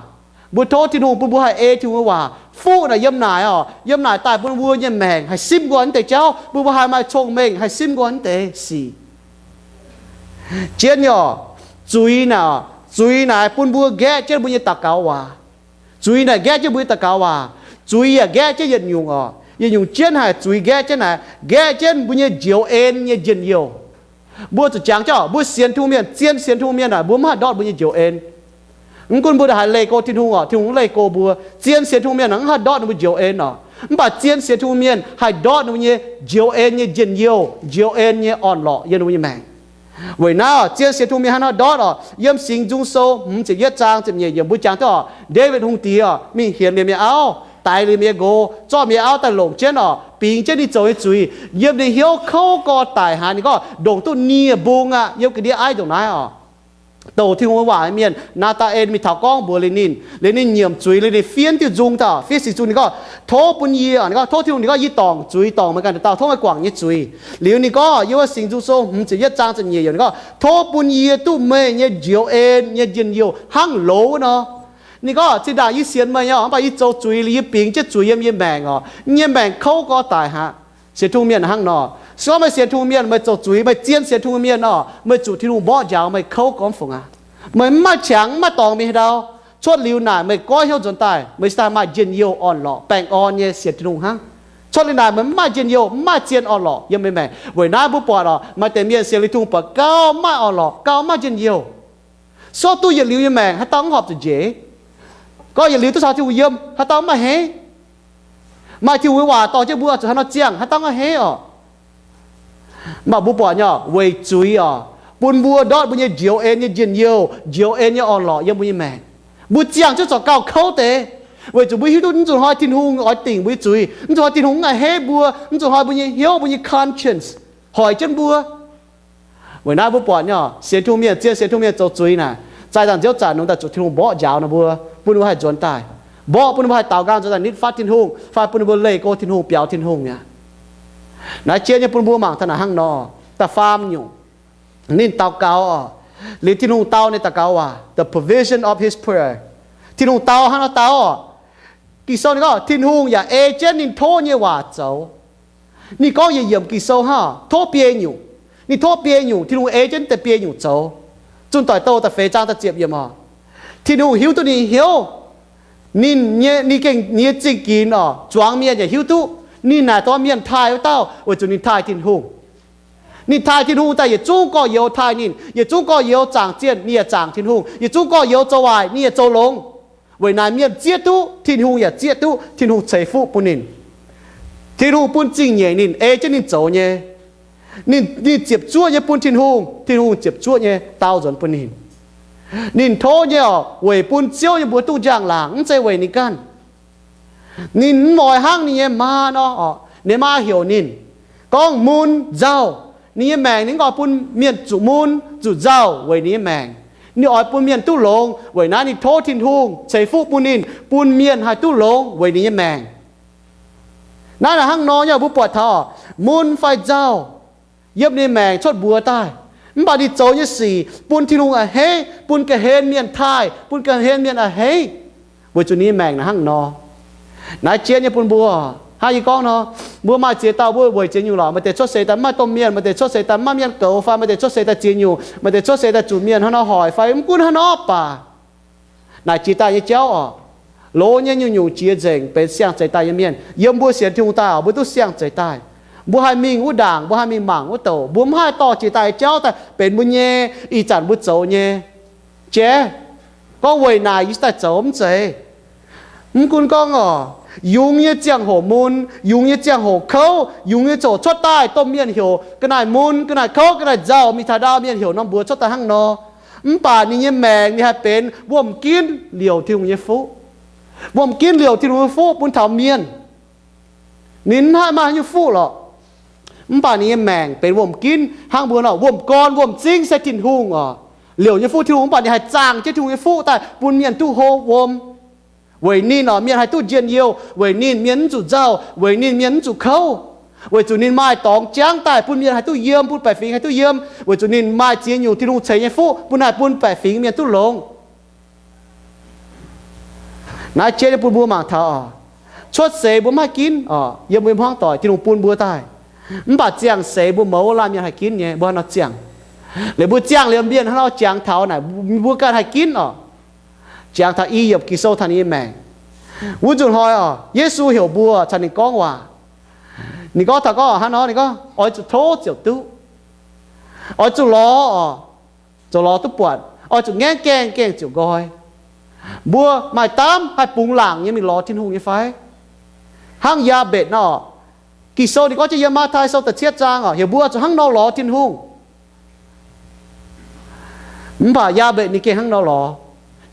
mbuo tov Tin-Hungh bun mbuo haih ei Tin-Hungh nyei waac. Fuqv naaic yiem naaic oc, yiem naaic daaih bun mbuo nyei maengc haih simv nqoi naaiv deix jauv, bun mbuo haih maaih cong-mengh haih simv nqoi naaiv deix sic. Jienv nyei oc, zuiz naaic, zuiz naaic bun mbuo nqaeqv jienv mbuo nyei daux gaux waac. Zuiz naaic nqaeqv jienv mbuo nyei daux gaux waac. Zuiz yaac nqaeqv jienv yietc nyungc oc. Yietc nyungc jienv haic zuiz nqaeqv jienv naaic, nqaeqv jienv mbuo nyei njoux en nyei njien-youh. Mbuo zuqc jangx jienv oc, mbuo sienx Tin-Hungh mienh, zien sienx Tin-Hungh mienh naaic, mbuo mv haih ndortv mbuo nyei njoux en. Mv gunv mbuo ndaaih haiz leih go Tin-Hungh oc, Tin-Hungh mv leih go mbuo. Zien sienx Tin-Hungh mienh naaic mv haih ndortv ninh mbuo njoux en oc. Mv baac zien sienx Tin-Hungh mienh haih ndortv ninh mbuo nyei njoux en nyei njien-youh, njoux en nyei orn-lorqc yiem ninh mbuo nyei maengc. Weic naaiv oc, zien sienx Tin-Hungh mienh hnangv haaix ndortv oc? Yiem Singx Nzung Sou hmz ziepc yietv zaang ziepc nyeic yiemc mbuo jangx duqv oc, Ndaawitv Hungh Diex oc, mingh hienx mienh nyei auv, daix liuz mienh nyei nqox, zorqv mienh nyei auv daaih longc jienv oc, bingx jienv ninh zoux nyei zuiz, yiem ninh hnyouv kouv gorx daic haaix. Ninh gorngv ndongc duqv nie mbung aqv, yiem ga'ndiev aiv ndongc naaiv oc. Douc Tin-Hungh nyei waac nyei mienh, Naa^taa^en mingh taux gorngv mbuox liuz ninh, liuz ninh nyiemc zuiz, liuz ninh fiev diuh nzung daaih, fiev sic nzung, ninh gorngv, tov bun yie oc, ninh gorngv, tov Tin-Hungh, ninh gorngv, yie dorngc zuiz, dorngc meih ganh dauh, tov meih guangc nyei zuiz. Liuz ninh gorngv, yiem wuov Singx Nzung Sou hmz ziepc yietv zaang ziepc nyeic yiemc, ninh gorngv, tov bun yie duqv meih nyei njoux en nyei njien-youh hnangv loz nor. Ninh gorngv, zinh ndaangc yie sienx meih nyei oc, mv baac yie zoux zuiz liuz yie bingx jienv zuiz yiem yie maengc oc, yie nyei maengc kouv gorx daic haic. Sienx Tin-Hungh mienh hnangv nor. Se gorngv meih sienx Tin-Hungh mienh, meih zoux zuiz, meih zien sienx Tin-Hungh mienh oc, meih zuqc Tin-Hungh mborqv njaaux meih kouv gormx fungc aqv. Meih mv maaih qangx, mv maaih dorngx mingh haaix ndau. Cuotv liuz naaic meih goiv hnyouv nzuonx daaih, meih cingx daaih maaih njien-youh orn-lorqc, baengh orn nyei sienx Tin-Hungh hnangv. Cuotv liuz naaic meih mv maaih njien-youh, mv maaih zien orn-lorqc yiem meih maengc. Weic naaiv mbuo buatc oc, maaih deix mienh sienx liuz Tin-Hungh buatc gauh maaih orn-lorqc, gauh maaih njien-youh. Sortv duqv yietc liuz nyei maengc haaix dauh mv horpc zuqc njiec? Gorngv yietc liuz duqv caux Tin-Hungh yiem haaix dauh mv maaih heix? Maaih Tin-Hungh nyei waac dorh jienv mbuo zuqc haaix nor ziangh haaix dauh mv heiv oc. Mv baac mbuo buatc nyei oc, weic zuiz oc, bun mbuo ndortv mbuo nyei njoux en nyei njien-youh, njoux en nyei orn-lorqc yiem mbuo nyei maengc. Mbuo ziangh jienv zorc gauh kouv deix, weic zuqc mbuo hiuv duqv mv zuqc hnoi Tin-Hungh oix dingc mbuo nyei zuiz, mv zuqc hnoi Tin-Hungh mv a'heiv mbuo, mv zuqc hnoi mbuo nyei hnyouv, mbuo nyei conscience hoic jienv mbuo. Weic naaiv mbuo buatc nyei oc, sienx Tin-Hungh mienh, zien sienx Tin-Hungh mienh zoux zuiz naaic, zaih dangh nziouv zanc nungx daaih zuqc Tin-Hungh mborqv njaaux ninh mbuo, bun ninh mbuo haih nzuonx daaih. Mborqv bun ninh mbuo haih daaux nqaang nzuonx daaih nitv fatv Tin-Hungh, fai bun ninh mbuo leih go Tin-Hungh, biaux Tin-Hungh mi'aqv. Naaiv jien nyei bun mbuo mangc taux naaic hnangv nor. Da'faam nyungc, ninh daux gaux oc, liuz Tin-Hungh dau ninh daux gaux waac, the provision of his prayer. Tin-Hungh dau hnangv nor dau oc. Ging-Sou ninh gorngv Tin-Hungh yaac ei jienv ninh tov nyei waac zoux. Ninh gorngv yietc yiemc Ging-Sou hnangv, tov biei nyungc. Ninh tov biei nyungc, Tin-Hungh ei jienv deix biei nyungc zoux. Zunh Doic Douh da'feix zaang da'ziepc yiemc oc. Tin-Hungh hiuv duqv ninh hnyouv. Ninh nyei, ninh gengh, ninh nyei zingh ginx oc, zuangx mienh yaac hiuv duqv. Ninh naaic dongh mienh taaih wuov dauh weic zuqc ninh taaih Tin-Hungh. Ninh taaih Tin-Hungh daaih yietc zungv gorx-youz taaih ninh, yietc zungv gorx-youz zaangc zienh ninh yaac zaangc Tin-Hungh, yietc zungv gorx-youz zoux waaic ninh yaac zoux longx. Weic naaic mienh zieqv duqv, Tin-Hungh yaac zieqv duqv, Tin-Hungh ceix fuqv bun ninh. Tin-Hungh bun zingh nyeic ninh, ei jienv ninh zoux nyei. Ninh, ninh ziepc zuoqv nyei bun Tin-Hungh, Tin-Hungh ziepc zuoqv nyei dau nzuonx bun ninh. Ninh tov nyei oc, weic bun Ziouv nyei mbuox duqv njang-laangc, mv zeiz weic ninh ganh. Ninh mv oix hnangv ninh nyei maa nor oc. Ninh maa heuc ninh gorngv mun nzauh. Ninh nyei maengc ninh mv oix bun mienh zuqc mun zuqc nzauh weic ninh nyei maengc. Ninh oix bun mienh duqv longx. Weic naaiv ninh tov Tin-Hungh ceix fuqv bun ninh, bun mienh haih duqv longx weic ninh nyei maengc. Naaiv naaic hnangv nor nyei, mbuo buatc taux mun fai nzauh yiem ninh maengc cuotv mbuox daaih, mv baac ninh zoux nyei sic bun Tin-Hungh a'hneiv, bun ga'hlen mienh taaih, bun ga'hlen mienh a'hneiv, weic zuqc ninh nyei maengc naaic hnangv nor. Naaiv jiex nyei bun mbuo. Hnangv yie gorngv nor, mbuo maaih ziex dauh mbuo weic ziex nyungc lorqc. Maaih deix cuotv seix daaih mv maaih domh mienh, maaih deix cuotv seix daaih mv maaih mienh goux fai maaih deix cuotv seix daaih ziex nyungc, maaih deix cuotv seix daaih zuqc mienh hnangv nor hoic fai mv gunv hnangv nor baac naaic jiex daaih nyei jauv oc, loz nyei nyungc-nyungc jiex nzengc benx siang-zeix daaih nyei mienh. Yiem mbuo sienx Tin-Hungh daaih oc, mbuo duqv siang-zeix daaih. Mbuo haih mingh wuov ndaangc, mbuo haih mingh mangc wuov douc, mbuo mv haih dorh jiex daaih nyei jauv daaih benx mbuo nyei ih zanc mbuo zoux nyei. Jiex gorngv weic naaic yie daaih zoux mv zeiz. Mv gunv gorngv oc, yungz nyei ziangh hoc mun, yungz nyei ziangh hoc kouv, yungz nyei ziangh hoc cuotv daaih domh mienh heuc ga'naaiv mun, ga'naaiv kouv, ga'naaiv nzauh, mingh taux ndau mienh heuc norm mbuox cuotv daaih hnangv nor. Mv baac ninh nyei maengc ninh haih benx wuom-ginv liouc Tin-Hungh nyei fuqv. Wuom-ginv liouc Tin-Hungh nyei fuqv bun taux mienh. Ninh mv haih maaih haaix nyungc fuqv lorqc. Mv baac ninh nyei maengc benx wuom-ginv hnangv mbuo nor, wuom-gorn wuom-zingv se Tin-Hungh oc. Liouc nyei fuqv Tin-Hungh, mv baac ninh haih zaangh jienv Tin-Hungh nyei fuqv daaih bun mienh duqv hlo wuom. Weic ninh oc, mienh haih duqv njien-youh. Weic ninh mienh mv zuqc nzauh. Weic ninh mienh mv zuqc kouv. Weic zuqc ninh maaih dorngx jangv daaih bun mienh haih duqv yiem, bun baeqc fingx haih duqv yiem. Weic zuqc ninh maaih ziex nyungc Tin-Hungh ceix nyei fuqv bun haih bun baeqc fingx mienh duqv longx. Naaiv jiex nyei bun mbuo mangc taux oc, cuotv seix mbuo mv haih ginv oc, yiem mbuo nyei hmuangv doic Tin-Hungh bun mbuo daaih. Mv baac ziangh seix mbuo mouz laanh mienh haih ginv nyei, mbuo hnangv nor ziangh. Liuz mbuo ziangh liuz mienh hnangv nor jangx taux naaic, mbuo ganh haih ginv oc. Jangx taux I Yiepc Ging-Sou taux ninh nyei maengc. Wuov nzunc hnoi oc, Yesu heuc mbuo caux ninh gorngv waac. Ninh gorngv taux gorngv hnangv nor, ninh gorngv, oix zuqc tov ziouc duqv. Oix zuqc lorz oc, ziouc lorz duqv buatc. Oix zuqc ngaengv gaengh, gaengh ziouc nqoi. Mbuo maaih daamv haih bungx laangc nyei mingh lorz Tin-Hungh nyei fai? Hnangv Yaabetc nor, Ging-Sou ninh gorngv jienv yiem Matv^tai Sou da'cietv zaang oc, heuc mbuo zuqc hnangv nor lorz Tin-Hungh. Mv baac Yaabetc ninh gengh hnangv nor lorz.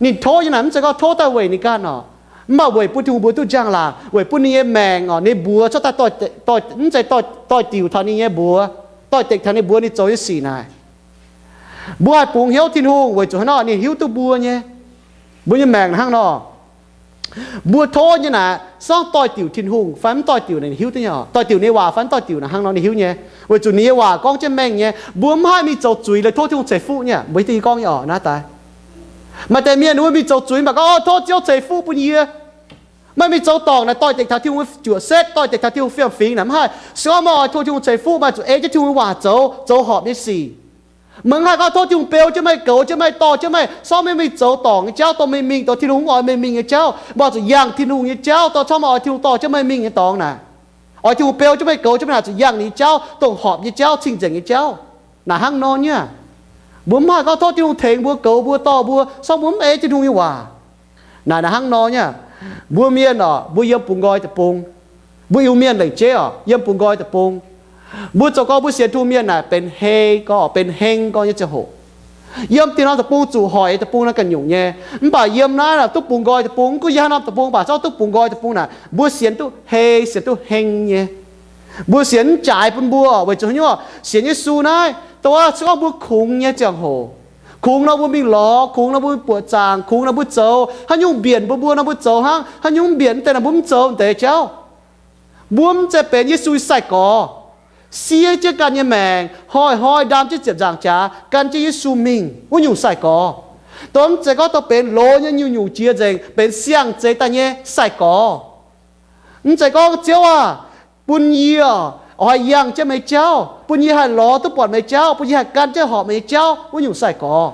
Ninh tov nyei naaic mv zeiz gorngv tov daaih weic ninh ganh oc, mv baac weic bun Tin-Hungh mbuox duqv njang-laangc, weic bun ninh nyei maengc oc, ninh mbuox cuotv daaih doix-dekc, doix, mv zeiz doix, doix-diuc taux ninh nyei mbuox, doix-dekc taux ninh mbuox ninh zoux nyei sic naaic. Mbuo haih bungx hnyouv Tin-Hungh weic zuqc hnangv nor ninh hiuv duqv mbuo nyei, mbuo nyei maengc hnangv nor. Mbuo tov nyei naaic, se gorngv doix-diuc Tin-Hungh fai mv doix-diuc naaic ninh hiuv duqv nyei oc. Doix-diuc ninh nyei waac fai mv doix-diuc naaic hnangv nor ninh hiuv nyei, weic zuqc ninh nyei waac gorngv jienv mengh nyei. Mbuo mv haih mingh zoux zuiz liuz tov Tin-Hungh ceix fuqv nyei. Mbuo hiuv duqv gorngv nyei oc naaiv daaih. Maaih deix mienh wuov mingh zoux zuiz mv baac gorngv, o, tov Ziouv ceix fuqv bun yie. Meih mingh zoux dorngc naaic doix-dekc taux Tin-Hungh juoqc setv, doix-dekc taux Tin-Hungh fiem-fingx naaic, mv haih. Se gorngv meih oix tov Tin-Hungh ceix fuqv, meih zuqc ei jienv Tin-Hungh nyei waac zoux, zoux horpc nyei sic. Meih mv haih gorngv tov Tin-Hungh beu jienv meih, goux jienv meih, dorh jienv meih, se gorngv meih mingh zoux dorngc nyei jauv, dongh meih mingh, dongh Tin-Hungh mv oix meih mingh nyei jauv. Meih oix zuqc yangh Tin-Hungh nyei jauv, dongh se gorngv meih oix Tin-Hungh dorh jienv meih mingh nyei dorngx naaic. Oix Tin-Hungh beu jienv meih, goux jienv meih naaic, zuqc yangh ninh nyei jauv, dongh horpc nyei jauv, cing-nzengc nyei jauv. Naaic hnangv nor nyei. Mbuo mv haih gorngv tov Tin-Hungh tengx mbuo, goux mbuo, dorh mbuo, se gorngv mbuo mv ei Tin-Hungh nyei waac. Naaic, naaic hnangv nor nyei. Mbuo mienh oc, mbuo yiem bungx nqoi deic-bung. Mbuo Iu-Mienh lengc jeiv oc, yiem bungx nqoi deic-bung. Mbuo zoux gorngv mbuo sienx Tin-Hungh mienh naaic benx hei gorngv, benx heng gorngv nyei ziangh hoc. Yiem dieh norm deic-bung zuqc hoic deic-bung naaiv ganh nyungc nyei. Mv baac yiem naaiv naaic duqv bungx nqoi deic-bung, mv gunv yiem haaix norm deic-bung baac, se gorngv duqv bungx nqoi deic-bung naaic, mbuo sienx duqv hei, sienx duqv heng nyei. Mbuo sienx mv jaaix bun mbuo, weic zuqc haaix nyungc? Sienx Yesu naaiv, dongh wuov se gorngv mbuo kungx nyei ziangh hoc, kungx nor mbuo mingh lorz, kungx nor mbuo buoqc zaangc, kungx nor mbuo zoux, haaix nyungc mbienc mbuo, mbuo nor mbuo zoux hnangv, haaix nyungc mv mbienc mv deix nor mbuo mv zoux mv deix jauv. Mbuo mv zeiz benx Yesu nyei sai-gorx, sie jienv ganh nyei maengc, hnoi-hnoi ndaam jienv ziepc nzaangc jaax gan jienv Yesu mingh wuov nyungc sai-gorx. Dongh mv zeiz gorngv dongh benx loz nyei nyungc-nyungc jiex nzengc benx siang-zeix daaih nyei sai-gorx. Mv zeiz gorngv, Ziouv aah! Bun yie oix haih yangh jienv meih nyei jauv, bun yie haih lorz duqv buatc meih nyei jauv, bun yie haih gan jienv horpc meih nyei jauv wuov nyungc sai-gorx.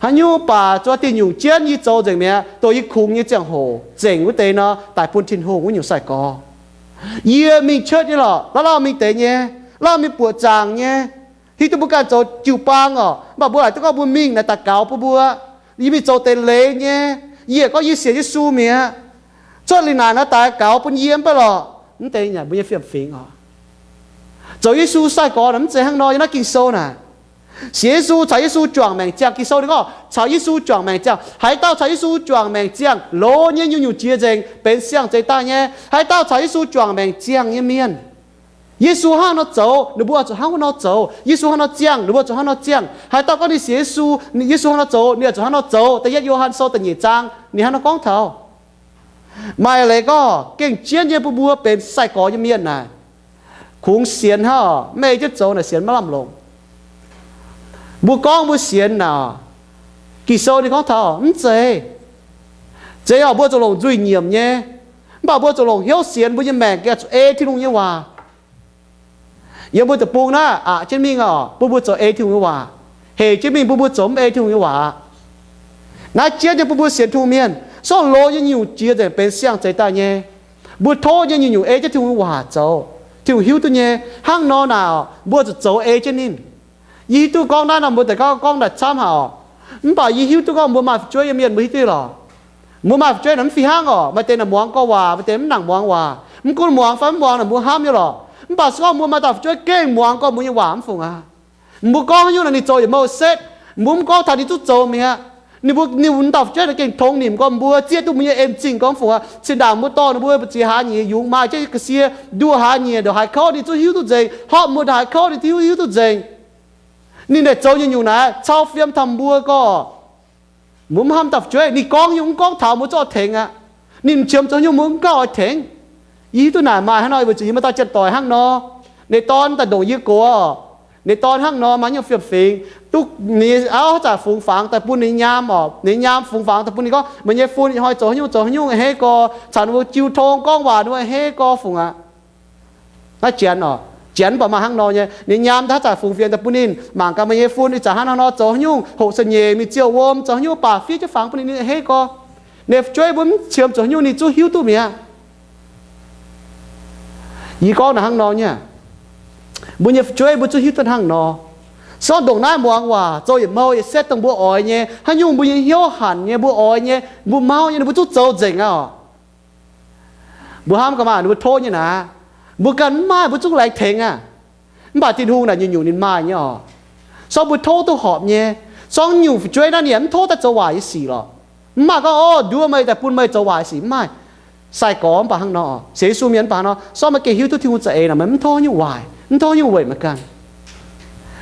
Haaix nyungc baac zuov diuh nyungc jienv yie zoux nzengc mi'aqv, dongh yie kungx nyei ziangh hoc nzengc wuov deix nor, daaih bun Tin-Hungh wuov nyungc sai-gorx. Yie mingh cuotv nyei lorqc, lauh lauh mingh deix nyei, lauh mingh buoqc zaangc nyei, hiuv duqv mbuo ganh zoux jiu-baang orqc, mv baac mbuo laaic duqv gorngv mbuo mingh naaic daux gaux bun mbuo. Yie mingh zoux deix leiz nyei, yie gorngv yie sienx Yesu mi'aqv. Cuotv liuz naaic nor daux gaux bun yie mv baac lorqc, mv deix yaac mbuo nyei fiem-fingx oc. Zoux Yesu sai-gorx naaic mv zeiz hnangv nor. Yiem naaiv Ging-Sou naaic, sienx Yesu caux Yesu juangc maengc ziangh. Ging-Sou ninh gorngv caux Yesu juangc maengc ziangh. Haaix dauh caux Yesu juangc maengc ziangh, loz nyei nyungc-nyungc jiex nzengc, benx siang-zeix daaih nyei. Haaix dauh caux Yesu juangc maengc ziangh nyei mienh, Yesu hnangv nor zoux, ninh mbuo oix zuqc hnangv wuov nor zoux. Yesu hnangv nor ziangh, ninh mbuo zuqc hnangv nor ziangh. Haaix dauh gorngv ninh sienx Yesu, Yesu hnangv nor zoux, ninh oix zuqc hnangv nor zoux. Da'yietv Yo^han Sou da'nyeic zaang ninh hnangv nor gorngv taux. Maaih leiz gorngv gengh jienv nyei bun mbuo benx sai-gorx nyei mienh naaic, kungx sienx hnangv oc, mv ei jienv zoux naaic sienx maiv lamh longc. Mbuo gorngv mbuo sienx naaic, Ging-Sou ninh gorngv taux mv zeiz. Zeiz oc, mbuo zuqc longc nzuih nyiemc nyei, mv baac mbuo zuqc longc hnyouv sienx, mbuo nyei maengc gengh zuqc ei Tin-Hungh nyei waac. Yiem mbuo deic-bung naaiv aqc jienv mingh oc, bun mbuo zoux ei Tin-Hungh nyei waac. Hec jienv mingh bun mbuo zoux mv ei Tin-Hungh nyei waac. Naaiv jienv nyei bun mbuo sienx Tin-Hungh mienh, sortv loz nyei nyungc jiex nzengc benx siang-zeix daaih nyei. Mbuo tov nyei nyungc-nyungc ei jienv Tin-Hungh nyei waac zoux, Tin-Hungh hiuv duqv nyei. Hnangv nor naaic, mbuo zuqc zoux ei jienv ninh. Yie hiuv duqv gorngv naaiv nor mbuo deix gorngv, gorngv naaic camv haic oc. Mv baac yie hiuv duqv gorngv mbuo maaih fu'jueiv nyei mienh mbuo hiuv duqv lorqc. Mbuo maaih fu'jueiv naaic mv fih hnangv oc. Maaih deix naaic muangx gorx waac, maaih deix mv nangc muangx waac. Mv gunv muangx fai mv muangx naaic mbuo hnamv nyei lorqc. Mv baac se gorngv mbuo maaih dauh fu'jueiv gengh muangx gorx mbuo nyei waac mv fungc aqv, mbuo gorngv haaix nyungc naaic ninh zoux yietc mouh setv, mbuo mv gorngv taux ninh zungv zoux mi'aqv. Ninh mbuo, ninh dauh fu'jueiv naaic gengh tongx nimc gorx mbuo, zieqv duqv mbuo nyei en-zingh gorx mv fungc aqv. Zinh ndaangc mbuo dorh ninh mbuo mbu'ziex hlaax nyiex yungz maaih jienv ga'sie nduoh hlaax nyiex ndongc haaix kouv ninh zungv hiuv duqv nzengc. Horpv muoz ndongc haaix kouv ninh hiuv, hiuv duqv nzengc. Ninh naaic zoux nyungc-nyungc naaic cau fiem taux mbuo gorx. Mbuo mv hnamv dauh fu'jueiv, ninh gorngv nyungc mv gorngv taux mbuo zungv oix tengx aqv. Ninh qiemx zoux nyungc mbuo mv gauh oix tengx. Yie hiuv duqv naaic maaih hnangv nor, weic zuqc yie maaih dauh janx-doic hnangv nor. Ninh dorn daaih ndongc yie gox. Ninh dorn hnangv nor maaih nyungc fiem-fingx, duqv ninh auv haaix zanc fungx fangx daaih bun ninh nyaam oc. Ninh nyaam fungx fangx daaih bun ninh gorngv, meih nyei fun ih hnoi zoux haaix nyungc zoux haaix nyungc a'hneiv gorx, caux ninh mbuo jiu tong gorngv waac ninh mbuo a'hneiv gorx fungc aqv. Naaiv janx oc, janx mv baac maaih hnangv nor nyei. Ninh nyaam haaix zanc fungx fienx daaih bun ninh mangc gaax meih nyei fun ih zanc hnangv nor zoux haaix nyungc, hoqc sa'nyeic mingh ziouh wuom zoux haaix nyungc, baac fiev jienv fangx bun ninh, ninh a'hneiv gorx. Ninh fu'jueiv mbuo mv qiemx zoux haaix nyungc ninh zungv hiuv duqv mi'aqv. Yie gorngv naaic hnangv nor nyei. Mbuo nyei fu'jueiv mbuo zungv hiuv duqv hnangv nor. Sortv ndongc naaiv muangx waac zoux yietc mouh yietc setv dongh mbuo oix nyei, haaix nyungc mbuo nyei hnyouv hanc nyei, mbuo oix nyei, mbuo mauv nyei, ninh mbuo zungv zoux nzengc aqv oc. Mbuo hnamv gaax maah, ninh mbuo tov nyei naaic, mbuo ganh mv maaih mbuo zungv laengz tengx aqv. Mv baac Tin-Hungh naaic nyungc-nyungc ninh maaih nyei oc. Sortv mbuo tov duqv horpc nyei. Sortv nyungc fu'jueiv naaiv ninh mv tov daaih zoux waaic nyei sic lorqc. Mv maaih gorngv, o, nduov meih daaih bun meih zoux waaic sic, mv maaih. Sai-gorx mv baac hnangv nor, sienx Yesu mienh mv baac hnangv nor. Sortv meih gengh hiuv duqv Tin-Hungh za'eix naaic, meih mv tov nyungc waaic, mv tov nyungc weic meih ganh.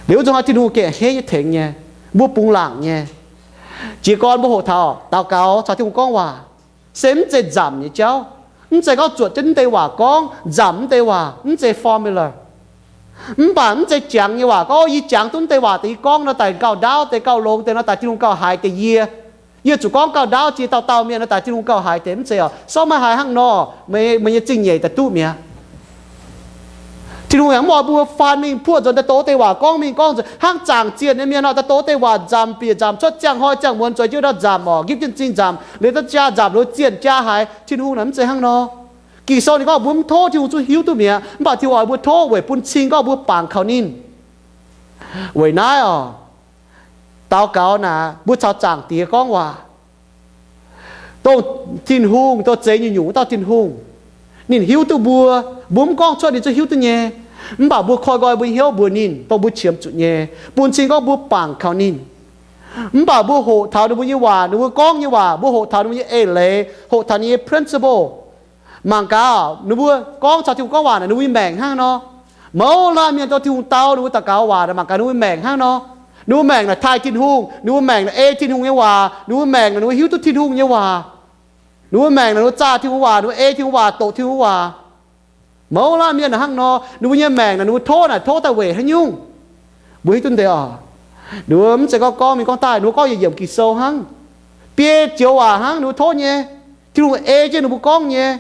Liuz wuov nzunc hnoi Tin-Hungh gengh a'hneiv nyei tengx nyei, mbuo bungx laangc nyei. Jiez gorn mbuo hoqc taux daux gaux caux Tin-Hungh gorngv waac, se mv zeiz nzamc nyei jauv. Mv zeiz gorngv zuotc jienv mv deix waac gorngv, nzamc mv deix waac, mv zeiz formula. Mv baac mv zeiz jangx nyei waac gorngv, o, yie jangx duqv mv deix waac deix yie gorngv nor daaih gauh ndaauv deix, gauh longx deix nor daaih Tin-Hungh gauh haiz deix yie. Yie zuqc gorngv gauh ndaauv jiex dauh dauh mienh nor daaih Tin-Hungh gauh haiz deix, mv zeiz oc. Sortv meih haiz hnangv nor, meih, meih nyei zingh nyeic daaih duqv mi'aqv. Tin-Hungh yaac mv oix mbuo faan mingh puoqv nzuonx daaih doz deix waac gorngv mingh gorngv nzuonx hnangv zaangc zienh nyei mienh nor, daaih doz deix waac nzamc bieqc nzamc cuotv ziangh hnoi ziangh muonz zueiz jienv nor nzamc oc, nqipv jienv zingh nzamc, liuz daaih jaa nzamc, liuz zienh jaa haiz. Tin-Hungh naaic mv zeiz hnangv nor. Ging-Sou ninh gorngv mbuo mv tov Tin-Hungh zungv hiuv duqv mi'aqv. Mv baac Tin-Hungh oix mbuo tov weic bun cing gorngv mbuo bangc kaux ninh. Weic naaiv oc, daux gaux naaic mbuo caux Zaangc Diex gorngv waac. Dongh Tin-Hungh, dongh zeix nyungc-nyungc wuov dauh Tin-Hungh, ninh hiuv duqv mbuo. Mbuo mv gorngv cuotv ninh zungv hiuv duqv nyei. Mv baac mbuo koi nqoi mbuo hnyouv mbuox ninh dongh mbuo qiemx zuqc nyei, bun cing gorngv mbuo bangc kaux ninh. Mv baac mbuo hoqc taux ninh mbuo nyei waac, ninh mbuo gorngv nyei waac, mbuo hoqc taux ninh mbuo nyei eix leiz, hoqc taux ninh nyei principle. Mangc gaax, ninh mbuo gorngv caux Tin-Hungh gorngv waac naaic, ninh mbuo nyei maengc hnangv nor. Mouz laanh mienh dongh Tin-Hungh dau ninh mbuo daux gaux waac naaic, mangc gaax ninh mbuo maengc hnangv nor. Ninh mbuo maengc naaic taaih Tin-Hungh, ninh mbuo maengc naaic ei Tin-Hungh nyei waac, ninh mbuo maengc naaic ninh mbuo hiuv duqv Tin-Hungh nyei waac. Ninh mbuo maengc naaic ninh mbuo zaah Tin-Hungh waac, ninh mbuo ei Tin-Hungh waac, doqc Tin-Hungh waac. Mouz laanh mienh naaic hnangv nor, ninh mbuo nyei maengc naaic ninh mbuo tov naaic tov daaih weic haaix nyungc? Mbuo hiuv duqv deix oc. Ninh mbuo mv zeiz gorngv gorngv mingh gorngv daaih, ninh mbuo gorngv yietc yiemc Ging-Sou hnangv. Biei joux waac hnangv ninh mbuo tov nyei. Tin-Hungh ei jienv ninh mbuo gorngv nyei.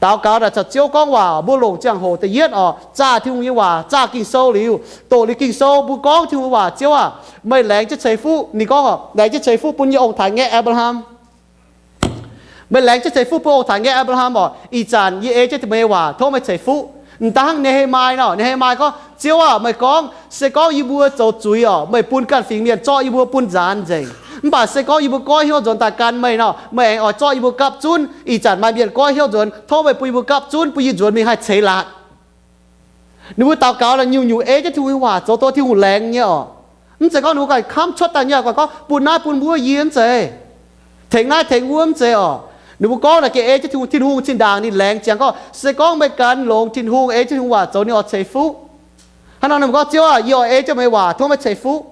Daux gaux naaic caux Ziouv gorngv waac, mbuo longc ziangh hoc da'yietv oc, zaah Tin-Hungh nyei waac, zaah Ging-Sou liuz, doqc liuz Ging-Sou mbuo gorngv Tin-Hungh nyei waac, Ziouv aah, meih laengz jienv ceix fuqv. Ninh gorngv oc, laengz jienv ceix fuqv bun yie ong-taaix-ngaeqv Apc^laa^ham. Meih laengz jienv ceix fuqv bun ong-taaix-ngaeqv Apc^laa^ham oc. Ih zanc yie ei jienv meih nyei waac, tov meih ceix fuqv. M'daaih hnangv Ne^he^mai nor, Ne^he^mai gorngv, Ziouv aah, meih gorngv, se gorngv yie mbuo zoux zuiz oc, meih bun ganh fingx mienh zorqv yie mbuo bun nzaanx nzengc. Mv baac se gorngv yie mbuo goiv hnyouv nzuonx daaih gan meih nor, meih aengx oix zorqv yie mbuo gapv zunv. Ih zanc maaih mienh goiv hnyouv nzuonx, tov meih bun yie mbuo gapv zunv, bun yie nzuonx mingh haih ceix laatc. Ninh mbuo daux gaux naaic nyungc-nyungc ei jienv Tin-Hungh nyei waac zoux tov Tin-Hungh laengz nyei oc. Mv zeiz gorngv ninh mbuo ganh kamv cuotv daaih nyei, gorngv, bun naaiv bun wuov yie mv zeiz, tengx naaiv tengx wuov mv zeiz oc. Ninh mbuo gorngv naaic gengh ei jienv Tin-Hungh, Tin-Hungh zinh ndaangc ninh laengz ziangx gorngv, se gorngv meih gan longx Tin-Hungh, ei jienv Tin-Hungh waac zoux, ninh oix ceix fuqv. Hnangv nor ninh mbuo gorngv, Ziouv aah, yie oix ei jienv meih nyei waac, tov meih ceix fuqv.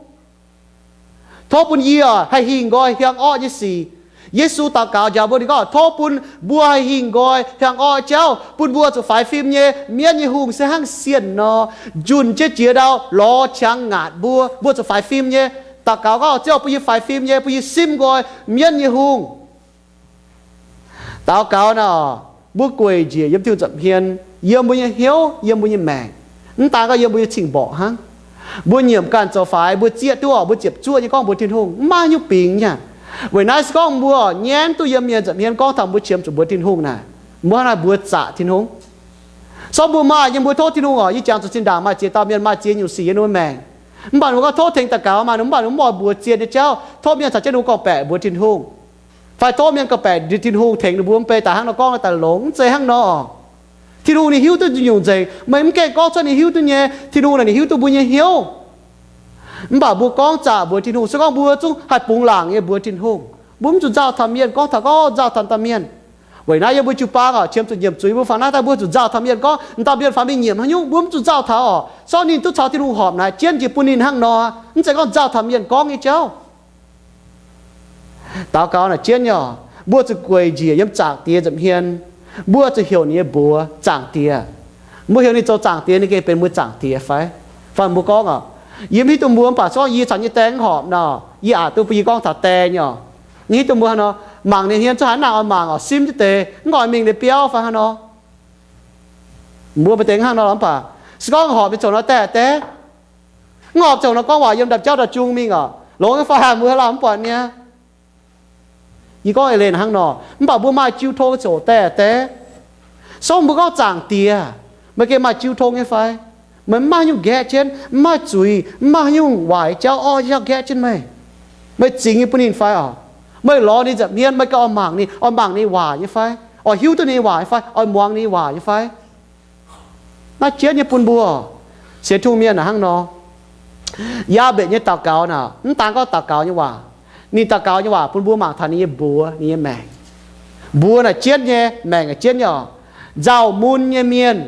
Tov bun yie haih hingh nqoi hiaang orqv nyei sic. Yesu daux gaux njaaux mbuo, ninh gorngv, tov bun mbuo haih hingh nqoi hiaang orqv jauv, bun mbuo zuqc faix fim nyei. Mienv nyei hungh se hnangv sienh nor, njunh jienv jiex ndau lorz qangx ngaatc mbuo. Mbuo zuqc faix fim nyei. Daux gaux gorngv, Ziouv, bun yie faix fim nyei, bun yie simv nqoi mienv nyei hungh. Daux gaux naaic, mbuo gueic njiec yiem Tin-Hungh nza'hmien, yiem mbuo nyei hnyouv, yiem mbuo nyei maengc. Mv daan gorngv yiem mbuo nyei cing-mborqc hnangv. Mbuo nyiemc ganh zoux faix, mbuo zieqv duqv oc, mbuo ziepc zuoqv nyei gorngv mbuox Tin-Hungh, mv maaih haaix nyungc bingx nyei. Weic naaiv se gorngv mbuo nyienv duqv yiem mienh nza'hmien gorngv taux mbuo qiemx zuqc mbuox Tin-Hungh naaic, mbuo hnangv naaic mbuox zaqc Tin-Hungh. Sorng mbuo maaih nyei, mbuo tov Tin-Hungh oc. Yie jangx zuqc zinh ndaangc maaih ziex dauh mienh maaih ziex nyungc sic yie mbuo maengc. Mv baac mbuo gorngv tov tengx daux gaux maaih, mv baac mbuo mv oix mbuox zien nyei jauv, tov mienh caux jienv ninh mbuo gorngv-baeqc mbuox Tin-Hungh, fai tov mienh gorngv-baeqc Tin-Hungh tengx ninh mbuo mv bei daaih hnangv nor gorngv daaih longx. Mv zeiz hnangv nor. Tin-Hungh ninh hiuv duqv nyungc nzengc. Meih mv gaengh gorngv cuotv ninh hiuv duqv nyei. Tin-Hungh naaic ninh hiuv duqv mbuo nyei hnyouv. Mv baac mbuo gorngv zaqc mbuox Tin-Hungh, se gorngv mbuo zungv haih bungx laangc nyei mbuox Tin-Hungh, mbuo mv zuqc nzauh taux mienh, gorngv taux gorngv nzauh taux dauh mienh. Weic naaiv yiem mbuo jiu-baang oc, qiemx zuqc nyiemc zuiz, mbuo fangx naaiv daaih mbuo zuqc nzauh taux mienh gorngv, dauh mienh fai mingh nyiemc haaix nyungc, mbuo mv zuqc nzauh taux oc. Sorng ninh duqv caux Tin-Hungh horpc naaic, jienv njiec bun ninh hnangv nor, mv zeiz gorngv nzauh taux mienh gorngv nyei jauv. Daux gaux naaic jienv nyei oc, mbuo zuqc gueic njiec yiem Zaangc Diex nza'hmien. Mbuo zuqc heuc ninh nyei mbuox Zaangc Diex. Mbuo heuc ninh zoux Zaangc Diex, ninh gengh benx mbuo Zaangc Diex fai? Fai mbuo gorngv oc, yie mv hiuv duqv mbuo, mv baac se gorngv yie caux nyei die mv horpc nor, yie aqc duqv bun yie gorngv taux die nyei oc. Yie hiuv duqv mbuo hnangv nor, mangc ninh hmien zungv haaix nangc oix mangc oc, simv jienv deix, mv oix mingh ninh biauv fai hnangv nor. Mbuo maaih deix hnangv nor mv baac se gorngv horpc nyei ziouc nor, die die, mv horpc ziouc nor gorngv waac yiem ndau-jauv ndau-jung mingh oc, longx nyei fai? Mbuo hlauh mv buatc niaa. Yie gorngv eix leiz hnangv nor, mv baac mbuo maaih jiu tong ziouc die die. Sorng mbuo gorngv Zaangc Diex, meih gengh maaih jiu tong nyei fai? Meih mv maaih nyungc nqaeqv jienv, mv maaih zuiz, mv maaih nyungc waaic jauv orv jauv nqaeqv jienv meih. Meih zingx nyei bun ninh fai oc? Meih lorz ninh nza'hmien, meih ganh oix mangc ninh, oix mangc ninh waac nyei fai? Oix hiuv duqv ninh nyei waac nyei fai? Oix muangx ninh nyei waac nyei fai? Naaiv jienv nyei bun mbuo. Sienx Tin-Hungh mienh naaic hnangv nor, Yaabetc nyei daux gaux naaic mv daan gorngv daux gaux nyei waac. Ninh daux gaux nyei waac bun mbuo mangc taux ninh nyei mbuox, ninh nyei maengc. Mbuox naaic jienv nyei, maengc naaic jienv nyei oc. Nzauh mun nyei mienh,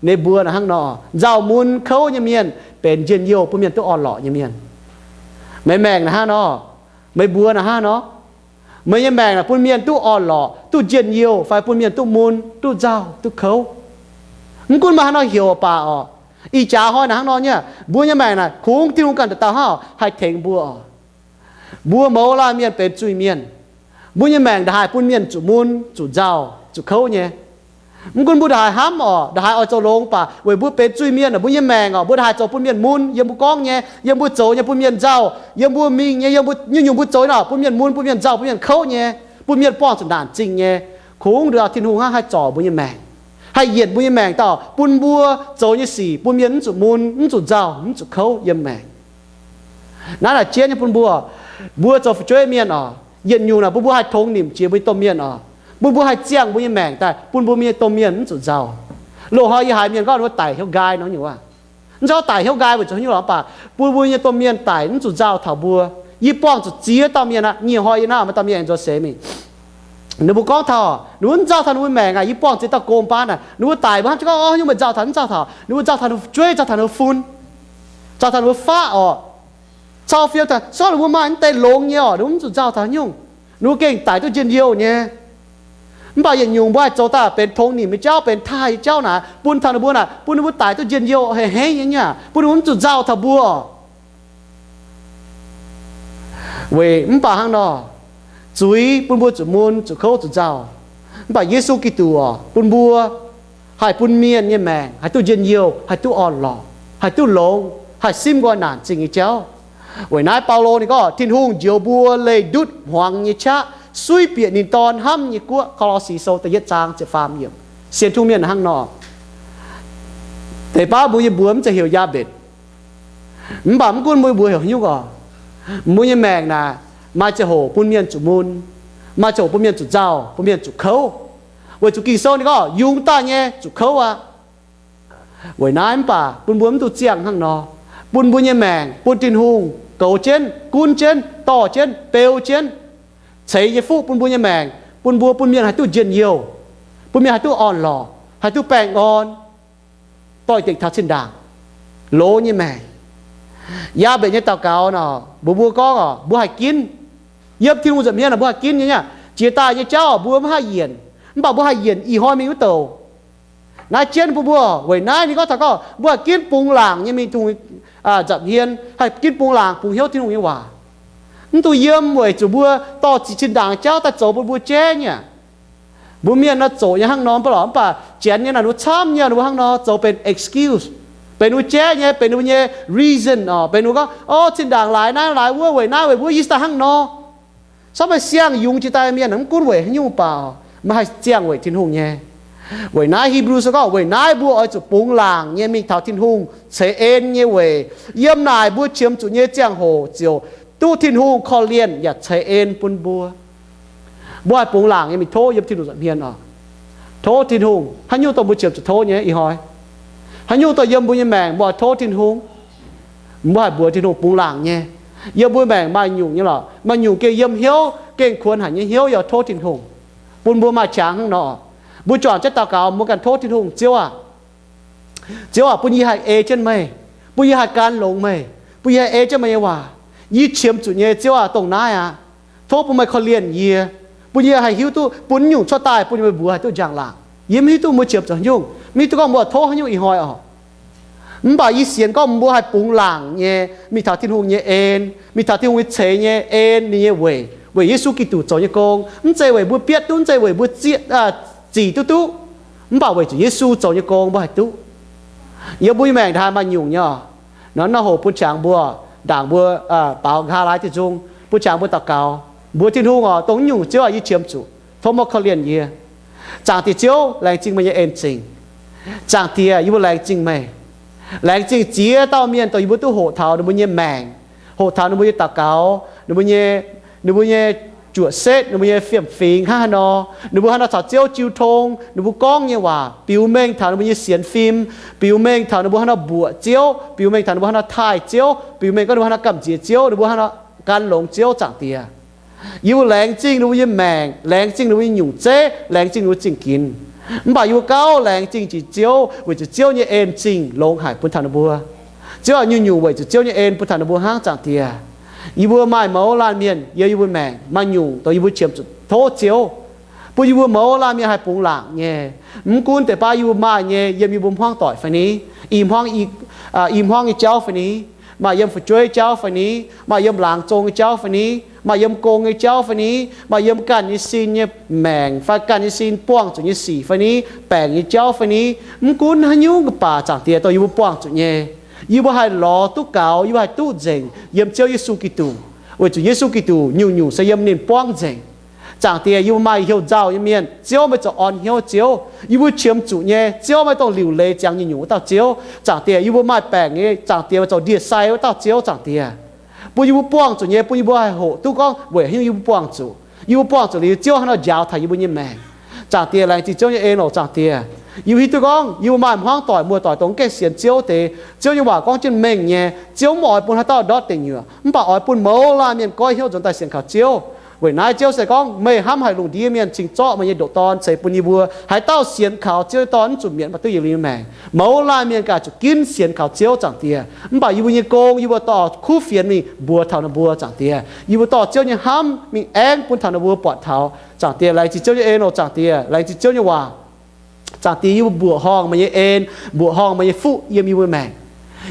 ninh mbuox naaic hnangv nor, nzauh mun kouv nyei mienh benx njien-youh bun mienh duqv orn-lorqc nyei mienh. Meih maengc naaic hnangv nor, meih mbuox naaic hnangv nor, meih nyei maengc naaic bun mienh duqv orn-lorqc, duqv njien-youh, fai bun mienh duqv mun, duqv nzauh, duqv kouv. Mv gunv meih haaix nor heuc baac oc, ih jaax hnoi naaic hnangv nor nyei, mbuo nyei maengc naaic kungx Tin-Hungh ganh dauh dauh hnangv haih tengx mbuo oc. Mbuo mouz laanh mienh benx zuiz-mienh. Mbuo nyei maengc ndongc haaix bun mienh zuqc mun, zuqc nzauh, zuqc kouv nyei. Mv gunv mbuo ndongc haaix hnamv oc, ndongc haaix oix zoux longx baac weic mbuo benx zuiz-mienh, mbuo nyei maengc oc, mbuo ndongc haaix zoux bun mienh mun, yiem mbuo gorngv nyei, yiem mbuo zoux nyei bun mienh nzauh, yiem mbuo mingh nyei, yiem mbuo nyungc-nyungc mbuo zoux nyei oc, bun mienh mun, bun mienh nzauh, bun mienh kouv nyei, bun mienh buangh zuqc naanc zingh nyei. Kungx nduov Tin-Hungh hnangv haih zorc mbuo nyei maengc, haih yienc mbuo nyei maengc dauh bun mbuo zoux nyei sic bun mienh mv zuqc mun, mv zuqc nzauh, mv zuqc kouv yiem maengc. Naaiv naaic jienv nyei bun mbuo, mbuo zoux fu'jueiv mienh oc, yietc nyungc naaic bun mbuo haih tongx nimc jiex mbuo nyei domh mienh oc, bun mbuo haih ziangh mbuo nyei maengc daaih bun mbuo nyei domh mienh mv zuqc nzauh. Loz-hnoi yie haiz mienh gorngv ninh mbuo daic hnyouv nqaai nor nyungc aav. Mv zeiz gorngv daic hnyouv nqaai weic zuqc haaix nyungc lorqc mv baac bun mbuo nyei domh mienh daic mv zuqc nzauh taux mbuo. Yie buangh zuqc ziex dauh mienh aqv, nyic hnoi yie naaiv maaih dauh mienh aengx nzuonx seix mingh. Ninh mbuo gorngv taux ninh mbuo mv nzauh taux ninh mbuo maengc aqv. Yie buangh ziex dauh gom baan aqv, ninh mbuo daic mbuo hnamv jienv gorngv, orv, haaix nyungc meih nzauh taux, mv nzauh taux ninh mbuo fu'jueiv, nzauh taux ninh mbuo fun, nzauh taux ninh mbuo faqv oc. Cau fiem daaih, sorng ninh mbuo maaih mv deix longx nyei oc, ninh mbuo mv zuqc nzauh taux haaix nyungc. Ninh mbuo gengh daic duqv njien-youh nyei. Mv baac yietc nyungc mbuo haih zoux daaih benx tongx nimc nyei jauv, benx taaih nyei jauv naaic, bun taux ninh mbuo naaic, bun ninh mbuo daic duqv njien-youh hei hei nyei, bun ninh mbuo mv zuqc nzauh taux mbuo oc. Weic mv baac hnangv nor, zuiz bun mbuo zuqc mun, zuqc kouv, zuqc nzauh. Mv baac Yesu Giduc oc, bun mbuo haih bun mienh nyei maengc haih duqv njien-youh, haih duqv orn-lorqc, haih duqv longx, haih simv nqoi naanc zingh nyei jauv. Weic naaiv Baulo ninh gorngv, Tin-Hungh njoux mbuo leih ndutv hmuangx nyei qaqv, suiv bieqc ninh Dorn hnamv nyei guoqv. Ko^lo^si Sou da'yietv zaang ziepc faam yiemc. Sienx Tin-Hungh mienh hnangv nor, deix baav mbuo nyei mbuox mv zeiz heuc Yaabetc. Mv baac mv gunv mbuo mbuox heuc haaix nyungc oc, mbuo nyei maengc naaic maaih ziangh hoc bun mienh zuqc mun, maaih ziangh hoc bun mienh zuqc nzauh, bun mienh zuqc kouv. Weic zuqc Ging-Sou ninh gorngv, yungz daaih nyei zuqc kouv aqv. Weic naaiv mv baac bun mbuo mv dungx ziangh hnangv nor, bun mbuo nyei maengc bun Tin-Hungh goux jienv, gunv jienv, dorh jienv, beu jienv, ceix nyei fuqv bun mbuo nyei maengc, bun mbuo, bun mienh haih duqv njien-youh, bun mienh haih duqv orn-lorqc, haih duqv baengh orn, doix dekc taux zinh ndaangc loz nyei maengc. Yaabetc nyei daux gaux nor, mbuox mbuo gorngv oc, mbuo haih ginv. Yiem Tin-Hungh nza'hmien mbuo haih ginv nyei. Jiex daaih nyei jauv mbuo mv haih yienc, mv baac mbuo haih yienc ih hnoi mingh wuov douc. Naaiv jienv bun mbuo. Weic naaiv ninh gorngv taux gorngv mbuo haih ginv bungx laangc nyei mingh Tin-Hungh nza'hmien, haih ginv bungx laangc bungx hnyouv Tin-Hungh nyei waac. Mv dungx yiem weic zuqc mbuo dorh zinh ndaangc jauv daaih zoux bun mbuo jaiv nyei aqv. Mbuo mienh nor zoqc nyei hnangv nor mv baac lorqc, mv baac janx nyei naaic ninh mbuo camv nyei, ninh mbuo hnangv nor zoux benx excuse, benx ninh mbuo jaiv nyei, benx ninh mbuo nyei reason oc, benx ninh mbuo gorngv, o, zinh ndaangc laaix naaiv laaix wuov weic naaiv weic wuov yie daaih hnangv nor. Camv meih siang-yungz jiex daaih mienh mv gunv weic haaix nyungc baac maiv haih ziangh weic Tin-Hungh nyei. Weic naaiv Hipv^lu Sou gorngv, weic naaiv mbuo oix zuqc bungx laangc nyei mingh taux Tin-Hungh ceix en nyei weic. Yiem naaic mbuo qiemx zuqc nyei ziangh hoc ziouc duqv Tin-Hungh korv-lienh yaac ceix en bun mbuo. Mbuo haih bungx laangc nyei mingh tov yiem Tin-Hungh nza'hmien oc. Tov Tin-Hungh haaix nyungc dongh mbuo qiemx zuqc tov nyei ih hnoi, haaix nyungc dongh yiem mbuo nyei maengc mbuo oix tov Tin-Hungh. Mbuo haih mbuox Tin-Hungh bungx laangc nyei. Yiem mbuo maengc maaih nyungc nyei lorqc, maaih nyungc gengh yiem hnyouv, gengh kuonx haic nyei hnyouv yaac tov Tin-Hungh, bun mbuo maaih qangx hnangv nor. Mbuo juangc jienv daux gaux, mbuo ganh tov Tin-Hungh, Ziouv aac, Ziouv aac, bun yie haih ei jienv meih, bun yie haih gan longx meih, bun yie haih ei jienv meih nyei waac. Yie qiemx zuqc nyei, Ziouv aac, dongh naaiv aqv. Tov bun meih korv-lienh yie, bun yie haih hiuv duqv bun nyungc cuotv daaih bun meih mbuox haih duqv njang-laangc. Yie mv hiuv duqv mbuo qiemx zuqc haaix nyungc, mv hiuv duqv gorngv mbuo tov haaix nyungc ih hnoi oc. Mv baac yie sienx gorngv mbuo haih bungx laangc nyei mingh taux Tin-Hungh nyei en, mingh taux Tin-Hungh nyei ceix nyei en, ninh nyei weic, weic Yesu Giduc zoux nyei gong. Mv zeiz weic mbuo bietv duqv, mv zeiz weic mbuo ziqc duqv duqv, mv baac weic zuqc Yesu zoux nyei gong mbuo haih duqv. Yiem mbuo nyei maengc ndaaih maaih nyungc nyei oc. Nor, nor hoc bun qangx mbuo, ndaangc mbuo baaux nqa'haav laaiv diuh nzung, bun qangx mbuo daux gaux, mbuox Tin-Hungh oc, dongh nyungc, Ziouv aac, yie qiemx zuqc, tov meih korv-lienh yie. Zaangc Diex Ziouv, laengz zingh meih nyei en-zingh. Zaangc Diex, yie mbuo laengz zingh meih. Laengz zingh ziex dauh mienh dongh yie mbuo duqv hoqc taux ninh mbuo nyei maengc, hoqc taux ninh mbuo nyei daux gaux, ninh mbuo nyei, ninh mbuo nyei juoqc setv, ninh mbuo nyei fiem-fingx hnangv haaix nor, ninh mbuo hnangv haaix nor caux Ziouv jiu tong, ninh mbuo gorngv nyei waac biux mengh taux ninh mbuo nyei sienx fim, biux mengh taux ninh mbuo hnangv haaix nor mbuoqc Ziouv, biux mengh taux ninh mbuo hnangv haaix nor taaih Ziouv, biux mengh gorngv ninh mbuo hnangv haaix nor gamh nziex Ziouv, ninh mbuo hnangv haaix nor gan longx Ziouv, Zaangc Diex. Yie mbuo laengz zingh ninh mbuo nyei maengc, laengz zingh ninh mbuo nyei nyungc zeiv, laengz zingh ninh mbuo zingh ginx. Mv baac yie mbuo gauh laengz zingh jiex Ziouv weic zuqc Zioux nyei en-zingh longx haic bun taux ninh mbuo. Ziouv aac, nyungc-nyungc weic zuqc Ziouv nyei en bun taux ninh mbuo hnangv, Zaangc Diex. Yie mbuo maaih mouz laanh mienh yiem yie mbuo maengc, maaih nyungc dongh yie mbuo qiemx zuqc tov Ziouv, bun yie mbuo mouz laanh mienh haih bungx laangc nyei. Mv gunv deix baav yie mbuo maaih nyei yiem yie mbuo hmuangv doic fai ni, i hmuangv, i hmuangv nyei jauv fai ni, maaih yiem fu'jueiv jauv fai ni, maaih yiem laangz zong nyei jauv fai ni, maaih yiem gong nyei jauv fai ni, maaih yiem ganh nyei sin nyei maengc fai ganh nyei sin buangh zuqc nyei sic fai ni, baengc nyei jauv fai ni, mv gunv haaix nyungc baac, Zaangc Diex, dongh yie mbuo buangh zuqc nyei, yie mbuo haih lorz duqv gaux, yie mbuo haih duqv nzengc yiem Ziouv Yesu Giduc, weic zuqc Yesu Giduc nyungc-nyungc se yiem ninh buangv nzengc. Zaangc Diex, yie mbuo maaih heuc nzauh nyei mienh, Ziouv meih zoux orn hnyouv Ziouv. Yie mbuo qiemx zuqc nyei, Ziouv meih dongh liuc leiz ziangx nyungc-nyungc wuov dauh Ziouv. Zaangc Diex, yie mbuo maaih baengc nyei, Zaangc Diex meih zoux ndie-sai wuov dauh Ziouv, Zaangc Diex. Bun yie mbuo buangh zuqc nyei, bun yie mbuo haih hoqc duqv gorngv weic haaix nyungc yie mbuo buangh zuqc. Yie mbuo buangh zuqc liuz, Ziouv hnangv haaix nor njaaux taux yie mbuo nyei maengc. Zaangc Diex, laengz zingh Ziouv nyei en oc, Zaangc Diex. Yie mbuo hiuv duqv gorngv yie mbuo maaih hmuangv doic, muoz-doic dongh mv gaengh sienx Ziouv deix. Ziouv nyei waac gorngv jienv mengh nyei, Ziouv mv oix bun haaix dauh ndortv deic nyuoqc, mv baac oix bun mouz laanh mienh goiv hnyouv nzuonx daaih sienx kaux Ziouv. Weic naaiv Ziouv se gorngv, meih hnamv haic lungh ndiev mienh cingx zorqv meih nyei ndoqc Dorn ceix bun yie mbuo. Haaix dauh sienx kaux Ziouv nyei Dorn mv zuqc mietc, mv baac duqv yietc liuz nyei maengc. Mouz laanh mienh ganh zuqc ginv sienx kaux Ziouv, Zaangc Diex. Mv baac yie mbuo nyei gong, yie mbuo dorh kuv fienx mingh mbuox taux ninh mbuo, Zaangc Diex. Yie mbuo dorh Ziouv nyei hnamv mingh aengv bun taux ninh mbuo buatc taux. Zaangc Diex, laengz zingh Ziouv nyei en oc, Zaangc Diex. Laengz zingh Ziouv nyei waac. Zaangc Diex, yie mbuo mbuoqc horngh meih nyei en, mbuoqc horngh meih nyei fuqv yiem yie mbuo maengc.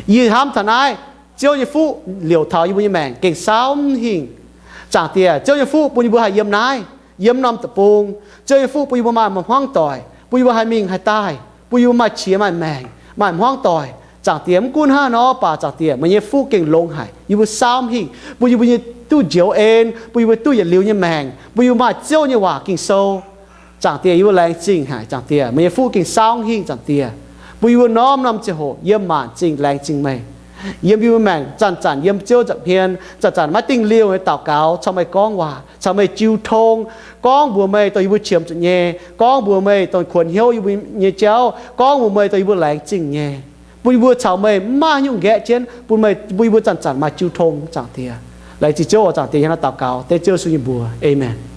Yie hnamv taux naaiv, Ziouv nyei fuqv liouc taux yie mbuo nyei maengc gengh saauv mv hingh. Zaangc Diex, Ziouv nyei fuqv bun yie mbuo haih yiem naaiv. yiem norm deic-bung. Ziouv nyei fuqv bun yie mbuo maaih hmuangv doic, bun yie mbuo haih mingh haih daaih, bun yie mbuo maaih qiex maaih maengc, maaih hmuangv doic. Zaangc Diex, mv gunv hnangv nor, mv baac Zaangc Diex, meih nyei fuqv gengh longx haic. Yie mbuo saauv hingh bun yie mbuo nyei duqv njoux en, bun yie mbuo duqv yietc liuz nyei maengc, bun yie mbuo maaih Ziouv nyei waac Ging-Sou. Zaangc Diex, yie mbuo laengz zingh haic. Zaangc Diex, meih nyei fuqv gengh saauv hingh. Zaangc Diex, bun yie mbuo norm-norm ziangh hoc yiem maanc zingh laengz zingh meih. Yiem yie mbuo maengc zanc-zanc yiem Ziouv nza'hmien, zanc-zanc maiv dingh liouh nyei daux gaux caux meih gorngv waac, caux meih jiu tong, gorngv mbuox meih dongh yie mbuo qiemx zuqc nyei, gorngv mbuox meih dongh kuonx hnyouv yie mbuo nyei jauv, gorngv mbuox meih dongh yie mbuo laengz zingh nyei, bun yie mbuo caux meih mv maaih haaix nyungc nqaeqv jienv, bun meih, bun yie mbuo zanc-zanc maaih jiu tong. Zaangc Diex, laengz zingh Ziouv oc. Zaangc Diex, hnangv naaiv daux gaux dengv Ziouv Yesu nyei mbuox. Aamen.